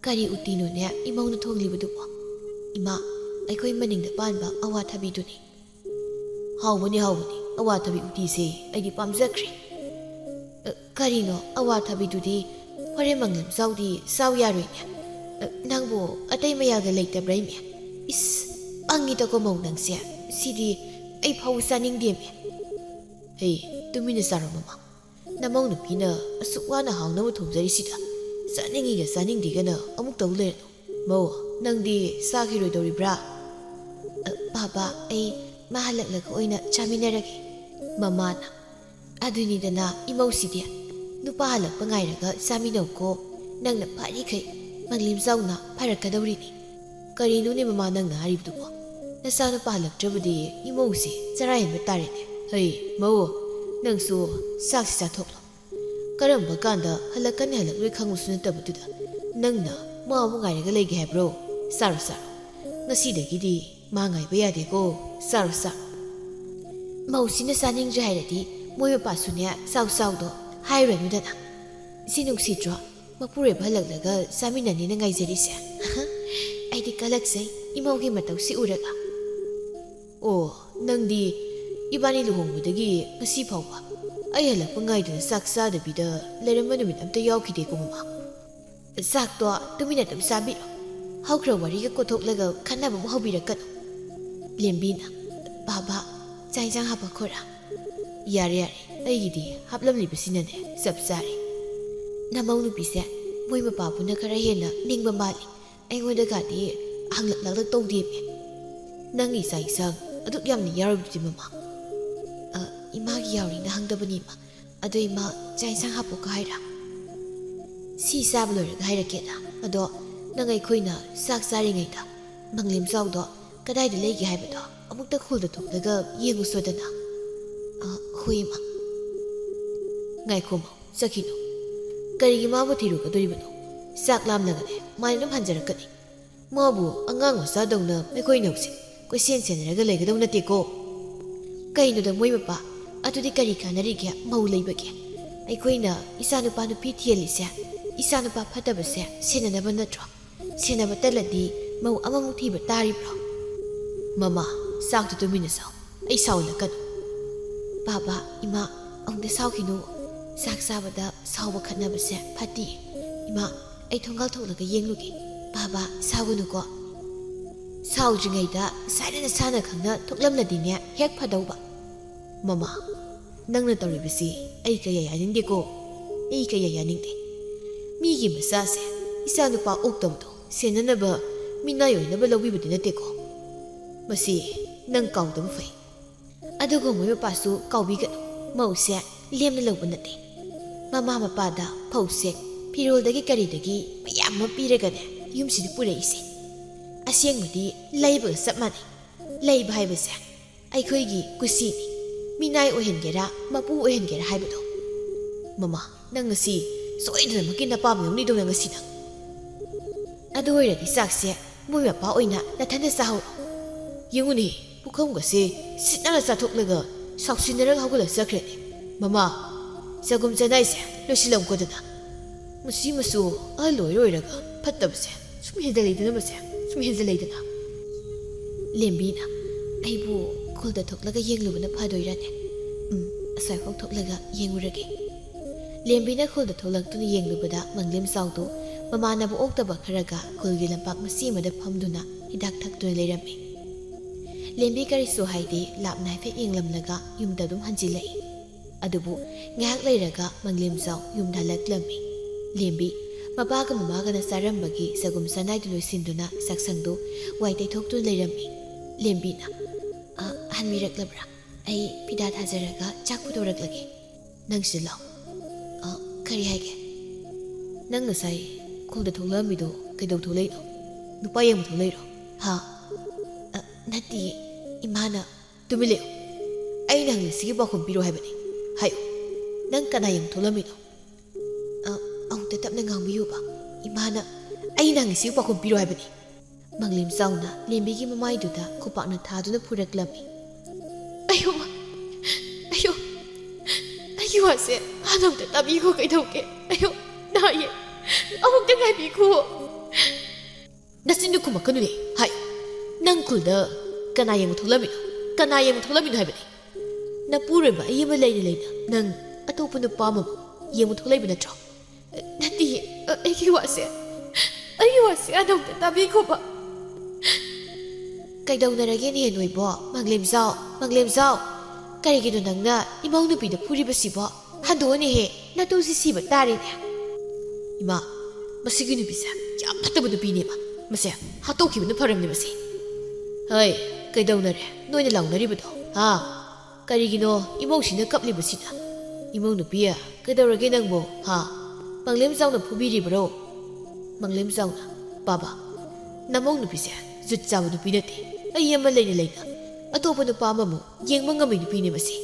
"ꯀꯔꯤ ꯎꯇꯤꯅꯣꯅꯦ ꯏꯃꯧꯅ ꯊꯣꯡꯂꯤꯕꯗꯨꯕꯣ?" "ꯏꯃꯥ, ꯑꯩꯈꯣꯏ ꯃꯅꯤꯡꯗ ꯄꯥꯟꯕ ꯑꯋꯥꯊꯕꯤꯗꯨꯅꯤ꯫" "ꯍꯥꯎꯕꯅꯤ, ꯍꯥꯎꯕꯅꯤ, ꯑꯋꯥꯊꯕꯤ ꯎꯇꯤꯁꯦ ꯑꯩꯗꯤ ꯄꯥꯝꯖꯈ꯭ꯔꯦ꯫" "ꯑ, ꯀꯔꯤꯅꯣ ꯑꯋꯥꯊꯕꯤꯗꯨꯗꯤ? ꯍꯣꯔꯦꯟ ꯃꯪꯂꯦꯝꯖꯥꯎꯗꯤ ꯆꯥꯎ ꯌꯥꯔꯣꯏꯅꯦ꯫ ꯑ, ꯅꯪꯕꯨ ꯑꯇꯩ ꯃꯌꯥꯜꯒ ꯂꯩꯇꯕ꯭ꯔꯥ ꯏꯃꯦ? ꯏꯁ, ꯄꯪꯉꯤꯗꯀꯣ ꯃꯧ ꯅꯪꯁꯦ꯫ ꯁꯤꯗꯤ ꯑꯩ ꯐꯥꯎ ꯆꯥꯅꯤꯡꯗꯦꯃꯦ꯫" "ꯍꯦ, ꯇꯨꯃꯤꯟꯅ ꯆꯥꯔꯣ ꯃꯃꯥ꯫ ꯅꯃꯧ ꯅꯨꯄꯤꯅ ꯑꯁꯨꯛ ꯋꯥꯅ ꯍꯥꯎꯅꯕ ꯊꯣꯡꯖꯔꯤꯁꯤꯗ ꯆꯥꯅꯤꯡꯉꯤꯒ ꯆꯥꯅꯤꯡꯗꯦꯒꯅ ꯑꯃꯨꯛ ꯇꯧ ꯂꯩꯔꯅꯨ꯫ ꯃꯧ, ꯅꯪꯗꯤ ꯆꯥꯈꯤꯔꯣꯏꯗꯧꯔꯤꯕ꯭ꯔꯥ? "ꯑ, ꯄꯥꯕ, ꯑꯩ ꯃꯥ ꯍꯜꯂꯛꯂꯒ ꯑꯣꯏꯅ ꯆꯥꯃꯤꯟꯅꯔꯒꯦ," ꯃꯃꯥꯅ꯫ "ꯑꯗꯨꯅꯤꯗꯅ ꯏꯃꯧꯁꯤꯗꯤ, ꯅꯨꯄꯥ ꯍꯜꯂꯛꯄ ꯉꯥꯏꯔꯒ ꯆꯥꯃꯤꯟꯅꯧꯀꯣ, ꯅꯪꯅ ꯐꯔꯤꯈꯩ ꯃꯪꯂꯦꯝ ꯆꯥꯎꯅ ꯐꯔꯛꯀꯗꯧꯔꯤꯅꯤ꯫" "ꯀꯔꯤꯅꯣꯅꯦ ꯃꯃꯥ ꯅꯪꯅ ꯍꯥꯏꯔꯤꯕꯗꯨꯕꯣ? ꯅꯆꯥꯅꯨꯄꯥ ꯍꯜꯂꯛꯇ꯭ꯔꯕꯗꯤ ꯏꯃꯧꯁꯤ ꯆꯔꯥ ꯍꯦꯟꯕ ꯇꯥꯔꯦꯅꯦ꯫" "ꯍꯩ, ꯃꯧ, ꯅꯪꯁꯨ ꯆꯥꯛꯁꯤ ꯆꯥꯊꯣꯛꯂꯣ꯫ ꯀꯔꯝꯕ ꯀꯥꯟꯗ ꯍꯜꯂꯛꯀꯅꯤ ꯍꯜꯂꯛꯂꯣꯏ ꯈꯪꯕꯁꯨ ꯅꯠꯇꯕꯗꯨꯗ ꯅꯪꯅ ꯃꯥꯕꯨ ꯉꯥꯏꯔꯒ ꯂꯩꯒꯦ ꯍꯥꯏꯕ꯭ꯔꯣ? ꯆꯥꯔꯣ, ꯆꯥꯔꯣ꯫ ꯉꯁꯤꯗꯒꯤꯗꯤ ꯃꯥ ꯉꯥꯏꯕ ꯌꯥꯗꯦꯀꯣ꯫ ꯆꯥꯔꯣ, ꯆꯥꯔꯣ꯫" "ꯃꯧꯁꯤꯅ ꯆꯥꯅꯤꯡꯗ꯭ꯔꯦ ꯍꯥꯏꯔꯗꯤ ꯃꯣꯏ ꯃꯄꯥꯁꯨꯅꯦ, ꯆꯥꯎ ꯆꯥꯎꯗꯣ ꯍꯥꯏꯔꯨꯔꯅꯨꯗꯅ꯫ ꯁꯤ ꯅꯨꯡꯁꯤꯗ꯭ꯔꯣ? ꯃꯄꯨꯔꯣꯏꯕ ꯍꯜꯂꯛꯂꯒ ꯆꯥꯃꯤꯟꯅꯅꯤꯅ ꯉꯥꯏꯖꯔꯤꯁꯦ꯫" "ꯑꯩꯗꯤ ꯀꯜꯂꯛꯆꯩ ꯏꯃꯧꯒꯤ ꯃꯇꯧꯁꯤ ꯎꯔꯒ꯫" "ꯑꯣ, ꯅꯪꯗꯤ ꯏꯕꯥꯅꯤ ꯂꯨꯍꯣꯡꯕꯗꯒꯤ ꯉꯁꯤ ꯐꯥꯎꯕ ꯑꯩ ꯍꯜꯂꯛꯄ ꯉꯥꯏꯗꯅ ꯆꯥꯛ ꯆꯥꯗꯕꯤꯗ ꯂꯩꯔꯝꯕ ꯅꯨꯃꯤꯠ ꯑꯝꯇ ꯌꯥꯎꯈꯤꯗꯦꯀꯣ ꯃꯃꯥ?" "ꯆꯥꯛꯇꯣ ꯇꯨꯃꯤꯟꯅ ꯑꯗꯨꯝ ꯆꯥꯕꯤꯔꯣ꯫ ꯍꯧꯈ꯭ꯔ ꯋꯥꯔꯤꯒ ꯀꯣꯠꯊꯣꯛꯂꯒ ꯈꯟꯅꯕ ꯑꯃꯨꯛ ꯍꯧꯕꯤꯔꯛꯀꯅꯨ꯫" ꯂꯦꯝꯕꯤꯅ, "ꯄꯥꯕ, ꯆꯥꯛ ꯏꯟꯁꯥꯡ ꯍꯥꯄꯛꯈꯣꯔꯥ?" "ꯌꯥꯔꯦ, ꯌꯥꯔꯦ, ꯑꯩꯒꯤꯗꯤ ꯍꯥꯞꯂꯝꯂꯤꯕꯁꯤꯅꯅꯦ ꯆꯞ ꯆꯥꯔꯦ꯫ ꯅꯃꯧ ꯅꯨꯄꯤꯁꯦ ꯃꯣꯏ ꯃꯄꯥꯕꯨꯅ ꯈꯔ ꯍꯦꯟꯅ ꯅꯤꯡꯕ ꯃꯥꯜꯂꯤ꯫ ꯑꯩꯉꯣꯟꯗꯒꯗꯤ ꯍꯪꯂꯛ ꯂꯥꯛꯂꯛ ꯇꯧꯗꯦꯃꯤ꯫ ꯅꯪꯒꯤ ꯆꯥꯛ ꯏꯟꯁꯥꯡ ꯑꯗꯨꯛ ꯌꯥꯝꯅ ꯌꯥꯎꯔꯤꯕꯗꯤ ꯃꯃꯥ?" "ꯑ, ꯏꯃꯥꯒꯤ ꯌꯥꯎꯔꯤꯅ ꯍꯪꯗꯕꯅꯤ ꯏꯃꯥ꯫ ꯑꯗꯣ ꯏꯃꯥ, ꯆꯥꯛ ꯏꯟꯁꯥꯡ ꯍꯥꯞꯄꯣꯀ ꯍꯥꯏꯔꯥ?" "ꯁꯤ ꯆꯥꯕ ꯂꯣꯏꯔꯒ ꯍꯥꯏꯔꯛꯀꯦꯗ꯫ ꯑꯗꯣ ꯅꯪ ꯑꯩꯈꯣꯏꯅ ꯆꯥꯛ ꯆꯥꯔꯤꯉꯩꯗ ꯃꯪꯂꯦꯝ ꯆꯥꯎꯗꯣ ꯀꯗꯥꯏꯗ ꯂꯩꯒꯦ ꯍꯥꯏꯕꯗꯣ ꯑꯃꯨꯛꯇ ꯈꯨꯜꯗ ꯊꯣꯛꯂꯒ ꯌꯦꯡꯉꯨꯁꯣꯗꯅ꯫" "ꯑ, ꯍꯣꯏ ꯏꯃꯥ꯫" "ꯉꯥꯏꯈꯣ ꯃꯧ, ꯆꯠꯈꯤꯅꯨ꯫ ꯀꯔꯤꯒꯤ ꯃꯥꯕꯨ ꯊꯤꯔꯨꯒꯗꯣꯔꯤꯕꯅꯣ? ꯆꯥꯛ ꯂꯥꯝꯂꯒꯅꯦ ꯃꯥꯅ ꯑꯗꯨꯝ ꯍꯟꯖꯔꯛꯀꯅꯤ꯫ ꯃꯥꯕꯨ ꯑꯉꯥꯡ ꯃꯆꯥꯗꯧꯅ ꯑꯩꯈꯣꯏꯅ ꯍꯧꯖꯤꯛ ꯀꯣꯏꯁꯦꯟ ꯁꯦꯟꯅꯔꯒ ꯂꯩꯒꯗꯧ ꯅꯠꯇꯦꯀꯣ꯫" "ꯀꯩꯅꯣꯗ ꯃꯣꯏ ꯃꯄꯥ, ꯑꯗꯨꯗꯤ ꯀꯔꯤ ꯀꯥꯟꯅꯔꯤꯒꯦ ꯃꯧ ꯂꯩꯕꯒꯤ? ꯑꯩꯈꯣꯏꯅ ꯏꯆꯥꯅꯨꯄꯥ ꯅꯨꯄꯤ ꯊꯤꯍꯜꯂꯤꯁꯦ ꯏꯆꯥꯅꯨꯄꯥ ꯐꯠꯇꯕꯁꯦ ꯁꯦꯟꯅꯅꯕ ꯅꯠꯇ꯭ꯔꯣ? ꯁꯦꯟꯅꯕ ꯇꯜꯂꯗꯤ ꯃꯧ ꯑꯃꯃꯨꯛ ꯊꯤꯕ ꯇꯥꯔꯤꯕ꯭ꯔꯣ?" "ꯃꯃꯥ, ꯆꯥꯛꯇꯨ ꯇꯨꯃꯤꯟꯅ ꯆꯥꯎ꯫ ꯑꯩ ꯁꯥꯎꯍꯜꯂꯛꯀꯅꯨ꯫" "ꯄꯥꯕ, ꯏꯃꯥ, ꯑꯃꯨꯛꯇ ꯁꯥꯎꯈꯤꯅꯨ꯫ ꯆꯥꯛ ꯆꯥꯕꯗ ꯁꯥꯎꯕ ꯈꯠꯅꯕꯁꯦ ꯐꯠꯇꯦ꯫ ꯏꯃꯥ, ꯑꯩ ꯊꯣꯡꯒꯥꯜ ꯊꯣꯛꯂꯒ ꯌꯦꯡꯂꯨꯒꯦ꯫ ꯄꯥꯕ, ꯁꯥꯎꯒꯅꯨꯀꯣ꯫ ꯁꯥꯎꯗ꯭ꯔꯤꯉꯩꯗ ꯉꯁꯥꯏꯅ ꯅꯁꯥꯅ ꯈꯪꯅ ꯊꯣꯛꯂꯝꯂꯗꯤꯅꯦ ꯍꯦꯛ ꯐꯗꯧꯕ꯫" "ꯃꯃꯥ, ꯅꯪꯅ ꯇꯧꯔꯤꯕꯁꯤ ꯑꯩ ꯀꯌꯥ ꯌꯥꯅꯤꯡꯗꯦꯀꯣ꯫ ꯑꯩ ꯀꯌꯥ ꯌꯥꯅꯤꯡꯗꯦ꯫ ꯃꯤꯒꯤ ꯃꯆꯥꯁꯦ, ꯏꯆꯥ ꯅꯨꯄꯥ ꯑꯣꯛꯇꯕꯗꯣ ꯁꯦꯟꯅꯅꯕ, ꯃꯤꯅꯥꯏ ꯑꯣꯏꯅꯕ ꯂꯧꯕꯤꯕꯗꯤ ꯅꯠꯇꯦꯀꯣ꯫ ꯃꯁꯤ ꯅꯪ ꯀꯥꯎꯗꯕ ꯐꯩ꯫ ꯑꯗꯨꯒ ꯃꯣꯏ ꯃꯄꯥꯁꯨ ꯀꯥꯎꯕꯤꯒꯅꯨ꯫ ꯃꯧꯁꯦ ꯂꯦꯝꯅ ꯂꯧꯕ ꯅꯠꯇꯦ꯫ ꯃꯃꯥ ꯃꯄꯥꯗ ꯐꯧꯁꯦ, ꯐꯤꯔꯣꯜꯗꯒꯤ ꯀꯔꯤꯗꯒꯤ ꯃꯌꯥꯝ ꯑꯃ ꯄꯤꯔꯒꯅꯦ ꯌꯨꯝꯁꯤꯗ ꯄꯨꯔꯛꯏꯁꯦ꯫ ꯑꯁꯦꯡꯕꯗꯤ ꯂꯩꯕꯒ ꯆꯞ ꯃꯥꯟꯅꯩ꯫ ꯂꯩꯕ ꯍꯥꯏꯕꯁꯦ ꯑꯩꯈꯣꯏꯒꯤ ꯀꯨꯁꯤꯅꯤ꯫ ꯃꯤꯅꯥꯏ ꯑꯣꯏꯍꯟꯒꯦꯔꯥ, ꯃꯄꯨ ꯑꯣꯏꯍꯟꯒꯦꯔꯥ ꯍꯥꯏꯕꯗꯣ꯫ ꯃꯃꯥ, ꯅꯪ ꯉꯁꯤ ꯁꯣꯏꯗꯅꯃꯛꯀꯤ ꯅꯄꯥꯝ ꯌꯧꯅꯤꯗꯧꯅ ꯉꯁꯤ ꯅꯪ꯫ ꯑꯗꯨ ꯑꯣꯏꯔꯗꯤ ꯆꯥꯛꯁꯦ ꯃꯣꯏ ꯃꯄꯥ ꯑꯣꯏꯅ ꯅꯊꯟꯗ ꯆꯥꯍꯧꯔꯣ꯫ ꯌꯦꯡꯉꯨꯅꯦ, ꯄꯨꯈꯝꯒꯁꯦ ꯁꯤꯠꯅꯅ ꯆꯥꯊꯣꯛꯂꯒ ꯁꯥꯎꯁꯤꯟꯅꯔꯒ ꯍꯧꯒꯠꯂ ꯆꯠꯈ꯭ꯔꯦꯅꯦ꯫ ꯃꯃꯥ, ꯆꯒꯨꯝ ꯆꯅꯥꯏꯁꯦ ꯂꯣꯏꯁꯤꯜꯂꯝꯀꯣꯗꯅ꯫ ꯃꯁꯤ ꯃꯆꯨ ꯑꯍꯜ ꯑꯣꯏꯔ ꯑꯣꯏꯔꯒ ꯐꯠꯇꯕꯁꯦ ꯁꯨꯝ ꯍꯦꯟꯖꯜꯂꯛꯏꯗꯅ, ꯃꯁꯦ ꯁꯨꯝ ꯍꯦꯟꯖꯜꯂꯛꯏꯗꯅ꯫ ꯂꯦꯝꯕꯤꯅ, ꯑꯩꯕꯨ ꯈꯨꯜꯗ ꯊꯣꯛꯂꯒ ꯌꯦꯡꯂꯨꯕꯅ ꯐꯗꯣꯏꯔꯅꯦ? ꯎꯝ, ꯑꯁ꯭ꯋꯥꯏꯐꯥꯎ ꯊꯣꯛꯂꯒ ꯌꯦꯡꯉꯨꯔꯒꯦ꯫ ꯂꯦꯝꯕꯤꯅ ꯈꯨꯜꯗ ꯊꯣꯛꯂꯛꯇꯨꯅ ꯌꯦꯡꯂꯨꯕꯗ ꯃꯪꯂꯦꯝ ꯆꯥꯎꯗꯨ ꯃꯃꯥꯟꯅꯕ ꯑꯣꯛꯇꯕ ꯈꯔꯒ ꯈꯨꯜꯒꯤ ꯂꯝꯄꯥꯛ ꯃꯆꯤ ꯑꯃꯗ ꯐꯝꯗꯨꯅ ꯍꯤꯗꯥꯛ ꯊꯛꯇꯨꯅ ꯂꯩꯔꯝꯃꯤ꯫ ꯂꯦꯝꯕꯤ ꯀꯔꯤꯁꯨ ꯍꯥꯏꯗꯦ, ꯂꯥꯞꯅ ꯍꯥꯏꯐꯦꯠ ꯌꯦꯡꯂꯝꯂꯒ ꯌꯨꯝꯗ ꯑꯗꯨꯝ ꯍꯟꯖꯤꯜꯂꯛꯏ꯫ ꯑꯗꯨꯕꯨ ꯉꯥꯏꯍꯥꯛ ꯂꯩꯔꯒ ꯃꯪꯂꯦꯝꯖꯥꯎ ꯌꯨꯝꯗ ꯍꯜꯂꯛꯂꯝꯃꯤ꯫ ꯂꯦꯝꯕꯤ ꯃꯄꯥꯒ ꯃꯃꯥꯒꯅ ꯆꯥꯔꯝꯕꯒꯤ ꯆꯒꯨꯝ ꯆꯅꯥꯏꯗꯨ ꯂꯣꯏꯁꯤꯟꯗꯨꯅ ꯆꯥꯛꯁꯪꯗꯨ ꯋꯥꯏ ꯇꯩꯊꯣꯛꯇꯨꯅ ꯂꯩꯔꯝꯃꯤ꯫ ꯂꯦꯝꯕꯤꯅ, "ꯑ, ꯍꯟꯕꯤꯔꯛꯂꯕ꯭ꯔꯥ? ꯑꯩ ꯐꯤꯗꯥ ꯊꯥꯖꯔꯒ ꯆꯥꯛ ꯄꯨꯊꯣꯔꯛꯂꯒꯦ꯫ ꯅꯪꯁꯤ ꯂꯥꯎ꯫ ꯑ, ꯀꯔꯤ ꯍꯥꯏꯒꯦ? ꯅꯪ ꯉꯁꯥꯏ ꯈꯨꯜꯗ ꯊꯣꯛꯂꯛꯑꯝꯃꯤꯗꯣ ꯀꯩꯗꯧ ꯊꯣꯛꯂꯛꯏꯅꯣ? ꯅꯨꯄꯥ ꯌꯦꯡꯕ ꯊꯣꯛꯂꯛꯏꯔꯣ? ꯍꯥ?" "ꯑ, ꯅꯠꯇꯤꯌꯦ, ꯏꯃꯥꯅ"꯫ "ꯇꯨꯃꯤꯟ ꯂꯩꯌꯨ꯫ ꯑꯩꯅ ꯍꯪꯂꯤꯁꯤꯒꯤ ꯄꯥꯎꯈꯨꯝ ꯄꯤꯔꯣ ꯍꯥꯏꯕꯅꯤ꯫ ꯍꯥꯏꯌꯨ꯫ ꯅꯪ ꯀꯅꯥ ꯌꯦꯡꯕ ꯊꯣꯛꯂꯝꯃꯤꯅꯣ?" "ꯑ, ꯑꯃꯨꯛꯇ ꯇꯞꯅ ꯉꯥꯡꯕꯤꯌꯨꯕ꯫ ꯏꯃꯥꯅ ꯑꯩꯅ ꯍꯪꯂꯤꯁꯤꯒꯤ ꯄꯥꯎꯈꯨꯝ ꯄꯤꯔꯣ ꯍꯥꯏꯕꯅꯤ"꯫ ꯃꯪꯂꯦꯝ ꯆꯥꯎꯅ ꯂꯦꯝꯕꯤꯒꯤ ꯃꯃꯥꯏꯗꯨꯗ ꯈꯨꯄꯥꯛꯅ ꯊꯥꯗꯨꯅ ꯐꯨꯔꯛꯂꯝꯃꯤ꯫ "ꯑꯌꯣ, ꯑꯌꯣ, ꯑꯩꯒꯤ ꯋꯥꯁꯦ ꯍꯥꯟꯅ ꯑꯃꯨꯛꯇ ꯇꯥꯕꯤꯈꯣ, ꯀꯩꯗꯧꯒꯦ? ꯑꯌꯣ, ꯅꯥꯏꯌꯦ, ꯑꯃꯨꯛꯇ ꯉꯥꯏꯕꯤꯈꯣ"꯫ "ꯅꯆꯤꯟꯗꯨ ꯈꯨꯝꯃꯛꯀꯅꯨꯅꯦ, ꯍꯥꯏ꯫ ꯅꯪ ꯈꯨꯜꯗ ꯀꯅꯥ ꯌꯦꯡꯕ ꯊꯣꯛꯂꯝꯃꯤꯅꯣ? ꯀꯅꯥ ꯌꯦꯡꯕ ꯊꯣꯛꯂꯝꯃꯤꯅꯣ ꯍꯥꯏꯕꯅꯤ? ꯅꯄꯨꯔꯣꯏꯕ ꯑꯩ ꯑꯃ ꯂꯩꯅ ꯂꯩꯅ ꯅꯪ ꯑꯇꯣꯞꯄ ꯅꯨꯄꯥ ꯑꯃꯕꯨ ꯌꯦꯡꯕ ꯊꯣꯛꯂꯛꯏꯕ ꯅꯠꯇ꯭ꯔꯣ?" "ꯅꯠꯇꯤꯌꯦ, ꯑ, ꯑꯩꯒꯤ ꯋꯥꯁꯦ, ꯑꯩꯒꯤ ꯋꯥꯁꯦ ꯑꯗꯨꯝꯇ ꯇꯥꯕꯤꯈꯣꯕ"꯫ "ꯀꯩꯗꯧꯅꯔꯒꯦꯅꯦ ꯅꯣꯏꯕꯣ, ꯃꯪꯂꯦꯝꯖꯥꯎ, ꯃꯪꯂꯦꯝꯖꯥꯎ? ꯀꯔꯤꯒꯤꯅꯣ ꯅꯪꯅ ꯏꯃꯧ ꯅꯨꯄꯤꯗ ꯐꯨꯔꯤꯕꯁꯤꯕꯣ? ꯍꯟꯗꯣꯛꯑꯣꯅꯦꯍꯦ, ꯅꯇꯨꯁꯤ ꯁꯤꯕ ꯇꯥꯔꯦꯅꯦ"꯫ "ꯏꯃꯥ, ꯃꯁꯤꯒꯤ ꯅꯨꯄꯤꯁꯦ ꯌꯥꯝ ꯐꯠꯇꯕ ꯅꯨꯄꯤꯅꯦꯕ꯫ ꯃꯁꯦ ꯍꯥꯠꯇꯣꯛꯈꯤꯕꯅ ꯐꯔꯝꯅꯦ ꯃꯁꯦ꯫ ꯍꯩ, ꯀꯩꯗꯧꯅꯔꯦ ꯅꯣꯏꯅ ꯂꯥꯎꯅꯔꯤꯕꯗꯣ? ꯍꯥ? ꯀꯔꯤꯒꯤꯅꯣ ꯏꯃꯧꯁꯤꯅ ꯀꯞꯂꯤꯕꯁꯤꯅ? ꯏꯃꯧ ꯅꯨꯄꯤ, ꯀꯩꯗꯧꯔꯒꯦ ꯅꯪꯕꯣ? ꯍꯥ? ꯃꯪꯂꯦꯝ ꯆꯥꯎꯅ ꯐꯨꯕꯤꯔꯤꯕ꯭ꯔꯣ? ꯃꯪꯂꯦꯝ ꯆꯥꯎꯅ, ꯕꯥꯕꯥ, ꯅꯃꯧ ꯅꯨꯄꯤꯁꯦ ꯖꯨꯠ ꯆꯥꯕ ꯅꯨꯄꯤ ꯅꯠꯇꯦ꯫ ꯑꯩ ꯑꯃ ꯂꯩꯅ ꯂꯩꯅ ꯑꯇꯣꯞꯄ ꯅꯨꯄꯥ ꯑꯃꯃꯨꯛ ꯌꯦꯡꯕ ꯉꯝꯃꯤ ꯅꯨꯄꯤꯅꯦ ꯃꯁꯤ꯫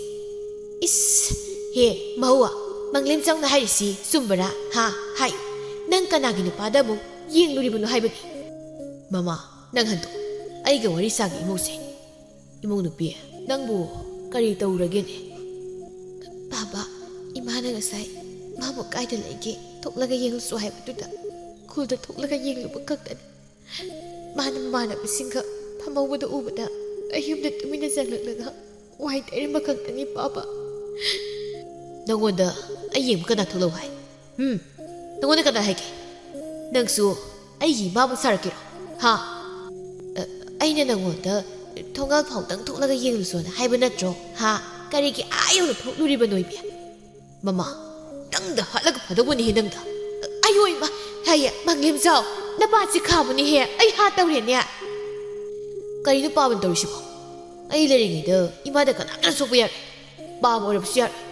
ꯏꯁ, ꯍꯦ, ꯃꯍꯧꯋꯥ, ꯃꯪꯂꯦꯝ ꯆꯥꯎꯅ ꯍꯥꯏꯔꯤꯁꯤ ꯆꯨꯝꯕꯔꯥ? ꯍꯥ? ꯍꯥꯏ, ꯅꯪ ꯀꯅꯥꯒꯤ ꯅꯨꯄꯥꯗ ꯑꯃꯨꯛ ꯌꯦꯡꯂꯨꯔꯤꯕꯅꯣ ꯍꯥꯏꯕꯅꯤ? ꯃꯃꯥ, ꯅꯪ ꯍꯟꯗꯣꯛ, ꯑꯩꯒ ꯋꯥꯔꯤ ꯁꯥꯒꯦ ꯏꯃꯧꯁꯦ꯫ ꯏꯃꯧ ꯅꯨꯄꯤ, ꯅꯪꯕꯨ ꯀꯔꯤ ꯇꯧꯔꯒꯦꯅꯦ? ꯕꯥꯕꯥ, ꯏꯃꯥꯅ ꯉꯁꯥꯏ ꯃꯥꯕꯨ ꯀꯥꯏꯗ ꯂꯩꯒꯦ ꯊꯣꯛꯂꯒ ꯌꯦꯡꯂꯨꯆꯣ ꯍꯥꯏꯕꯗꯨꯗ ꯈꯨꯜꯗ ꯊꯣꯛꯂꯒ ꯌꯦꯡꯂꯨꯕ ꯈꯛꯇꯅꯤ꯫ ꯃꯥꯅ ꯃꯃꯥꯟꯅꯕꯁꯤꯡꯒ ꯐꯝꯍꯧꯕꯗ ꯎꯕꯗ ꯑꯩ ꯌꯨꯝꯗ ꯇꯨꯃꯤꯟꯅ ꯆꯪꯂꯛꯂꯒ ꯋꯥꯏ ꯇꯩꯔꯝꯕ ꯈꯛꯇꯅꯤ, ꯕꯥꯕꯥ꯫ ꯅꯉꯣꯟꯗ ꯑꯩ ꯌꯦꯡꯕ ꯀꯅꯥ ꯊꯣꯛꯂꯛꯎ ꯍꯥꯏ? ꯎꯝ? ꯅꯉꯣꯟꯗ ꯀꯅꯥ ꯍꯥꯏꯒꯦ? ꯅꯪꯁꯨ ꯑꯩꯒꯤ ꯏꯃꯥꯕꯨ ꯁꯥꯔꯛꯀꯦꯔꯣ? ꯍꯥ? ꯑ, ꯑꯩꯅ ꯅꯉꯣꯟꯗ ꯊꯣꯡꯒꯥꯜ ꯐꯥꯎꯗꯪ ꯊꯣꯛꯂꯒ ꯌꯦꯡꯂꯨꯆꯣꯅ ꯍꯥꯏꯕ ꯅꯠꯇ꯭ꯔꯣ? ꯍꯥ? ꯀꯔꯤꯒꯤ ꯑꯥ ꯌꯧꯅ ꯊꯣꯛꯂꯨꯔꯤꯕꯅꯣ ꯏꯕꯦ? ꯃꯃꯥ, ꯅꯪꯗ ꯍꯥꯠꯂꯒ ꯐꯗꯧꯕꯅꯤꯍꯦ ꯅꯪꯗ꯫ ꯑꯌꯣ ꯏꯃꯥ, ꯍꯥꯏꯌꯦ, ꯃꯪꯂꯦꯝꯖꯥꯎ, ꯅꯄꯥꯁꯤ ꯈꯥꯕꯅꯤꯍꯦ, ꯑꯩ ꯍꯥꯠꯇꯧꯔꯦꯅꯦ꯫ ꯀꯔꯤꯅꯣ ꯄꯥꯕꯅ ꯇꯧꯔꯤꯁꯤꯕꯣ? ꯑꯩ ꯂꯩꯔꯤꯉꯩꯗ ꯏꯃꯥꯗ ꯀꯅꯥꯝꯇꯅ ꯁꯣꯛꯄ ꯌꯥꯔꯣꯏ꯫ ꯄꯥꯕ ꯑꯣꯏꯔꯕꯁꯨ ꯌꯥꯔꯣꯏ꯫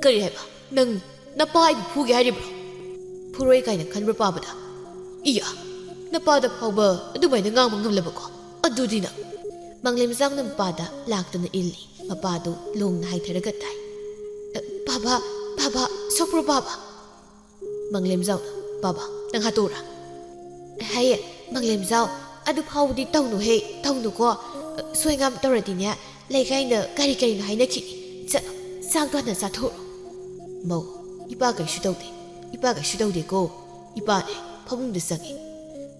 ꯀꯔꯤ ꯍꯥꯏꯕ? ꯅꯪ ꯅꯄꯥ ꯑꯩꯕꯨ ꯐꯨꯒꯦ ꯍꯥꯏꯔꯤꯕ꯭ꯔꯣ? ꯐꯨꯔꯣꯏ ꯀꯥꯏꯅ ꯈꯟꯕ꯭ꯔꯣ ꯄꯥꯕꯗ? ꯏꯌꯥ, ꯅꯄꯥꯗ ꯐꯥꯎꯕ ꯑꯗꯨꯃꯥꯏꯅ ꯉꯥꯡꯕ ꯉꯝꯂꯕꯀꯣ? ꯑꯗꯨꯗꯤ ꯅꯪ꯫ ꯃꯪꯂꯦꯝꯖꯥꯎꯅ ꯃꯄꯥꯗ ꯂꯥꯛꯇꯨꯅ ꯏꯜꯂꯤ꯫ ꯃꯄꯥꯗꯨ ꯂꯣꯡꯅ ꯍꯥꯏꯊꯔꯒ ꯇꯥꯏ꯫ "ꯑ, ꯕꯥꯕꯥ, ꯕꯥꯕꯥ, ꯁꯣꯛꯄ꯭ꯔꯣ ꯕꯥꯕꯥ?" ꯃꯪꯂꯦꯝꯖꯥꯎꯅ, "ꯕꯥꯕꯥ, ꯅꯪ ꯍꯥꯠꯇꯣꯛꯎꯔꯥ?" "ꯍꯩꯌꯦ, ꯃꯪꯂꯦꯝꯖꯥꯎ, ꯑꯗꯨ ꯐꯥꯎꯕꯗꯤ ꯇꯧꯅꯨꯍꯦ, ꯇꯧꯅꯨꯀꯣ꯫ ꯑ, ꯁꯣꯏ ꯉꯥꯝ ꯇꯧꯔꯗꯤꯅꯦ, ꯂꯩꯀꯥꯏꯅ ꯀꯔꯤ ꯀꯔꯤꯅꯣ ꯍꯥꯏꯅꯈꯤꯅꯤ꯫ ꯆꯠꯂꯣ, ꯆꯥꯛꯇꯣ ꯍꯥꯟꯅ ꯆꯥꯊꯣꯛꯎꯔꯣ꯫" "ꯃꯧ, ꯏꯄꯥ ꯀꯩꯁꯨ ꯇꯧꯗꯦ, ꯏꯄꯥ ꯀꯩꯁꯨ ꯇꯧꯗꯦꯀꯣ꯫ ꯏꯄꯥꯅꯦ, ꯐꯃꯨꯡꯗ ꯆꯪꯉꯤ꯫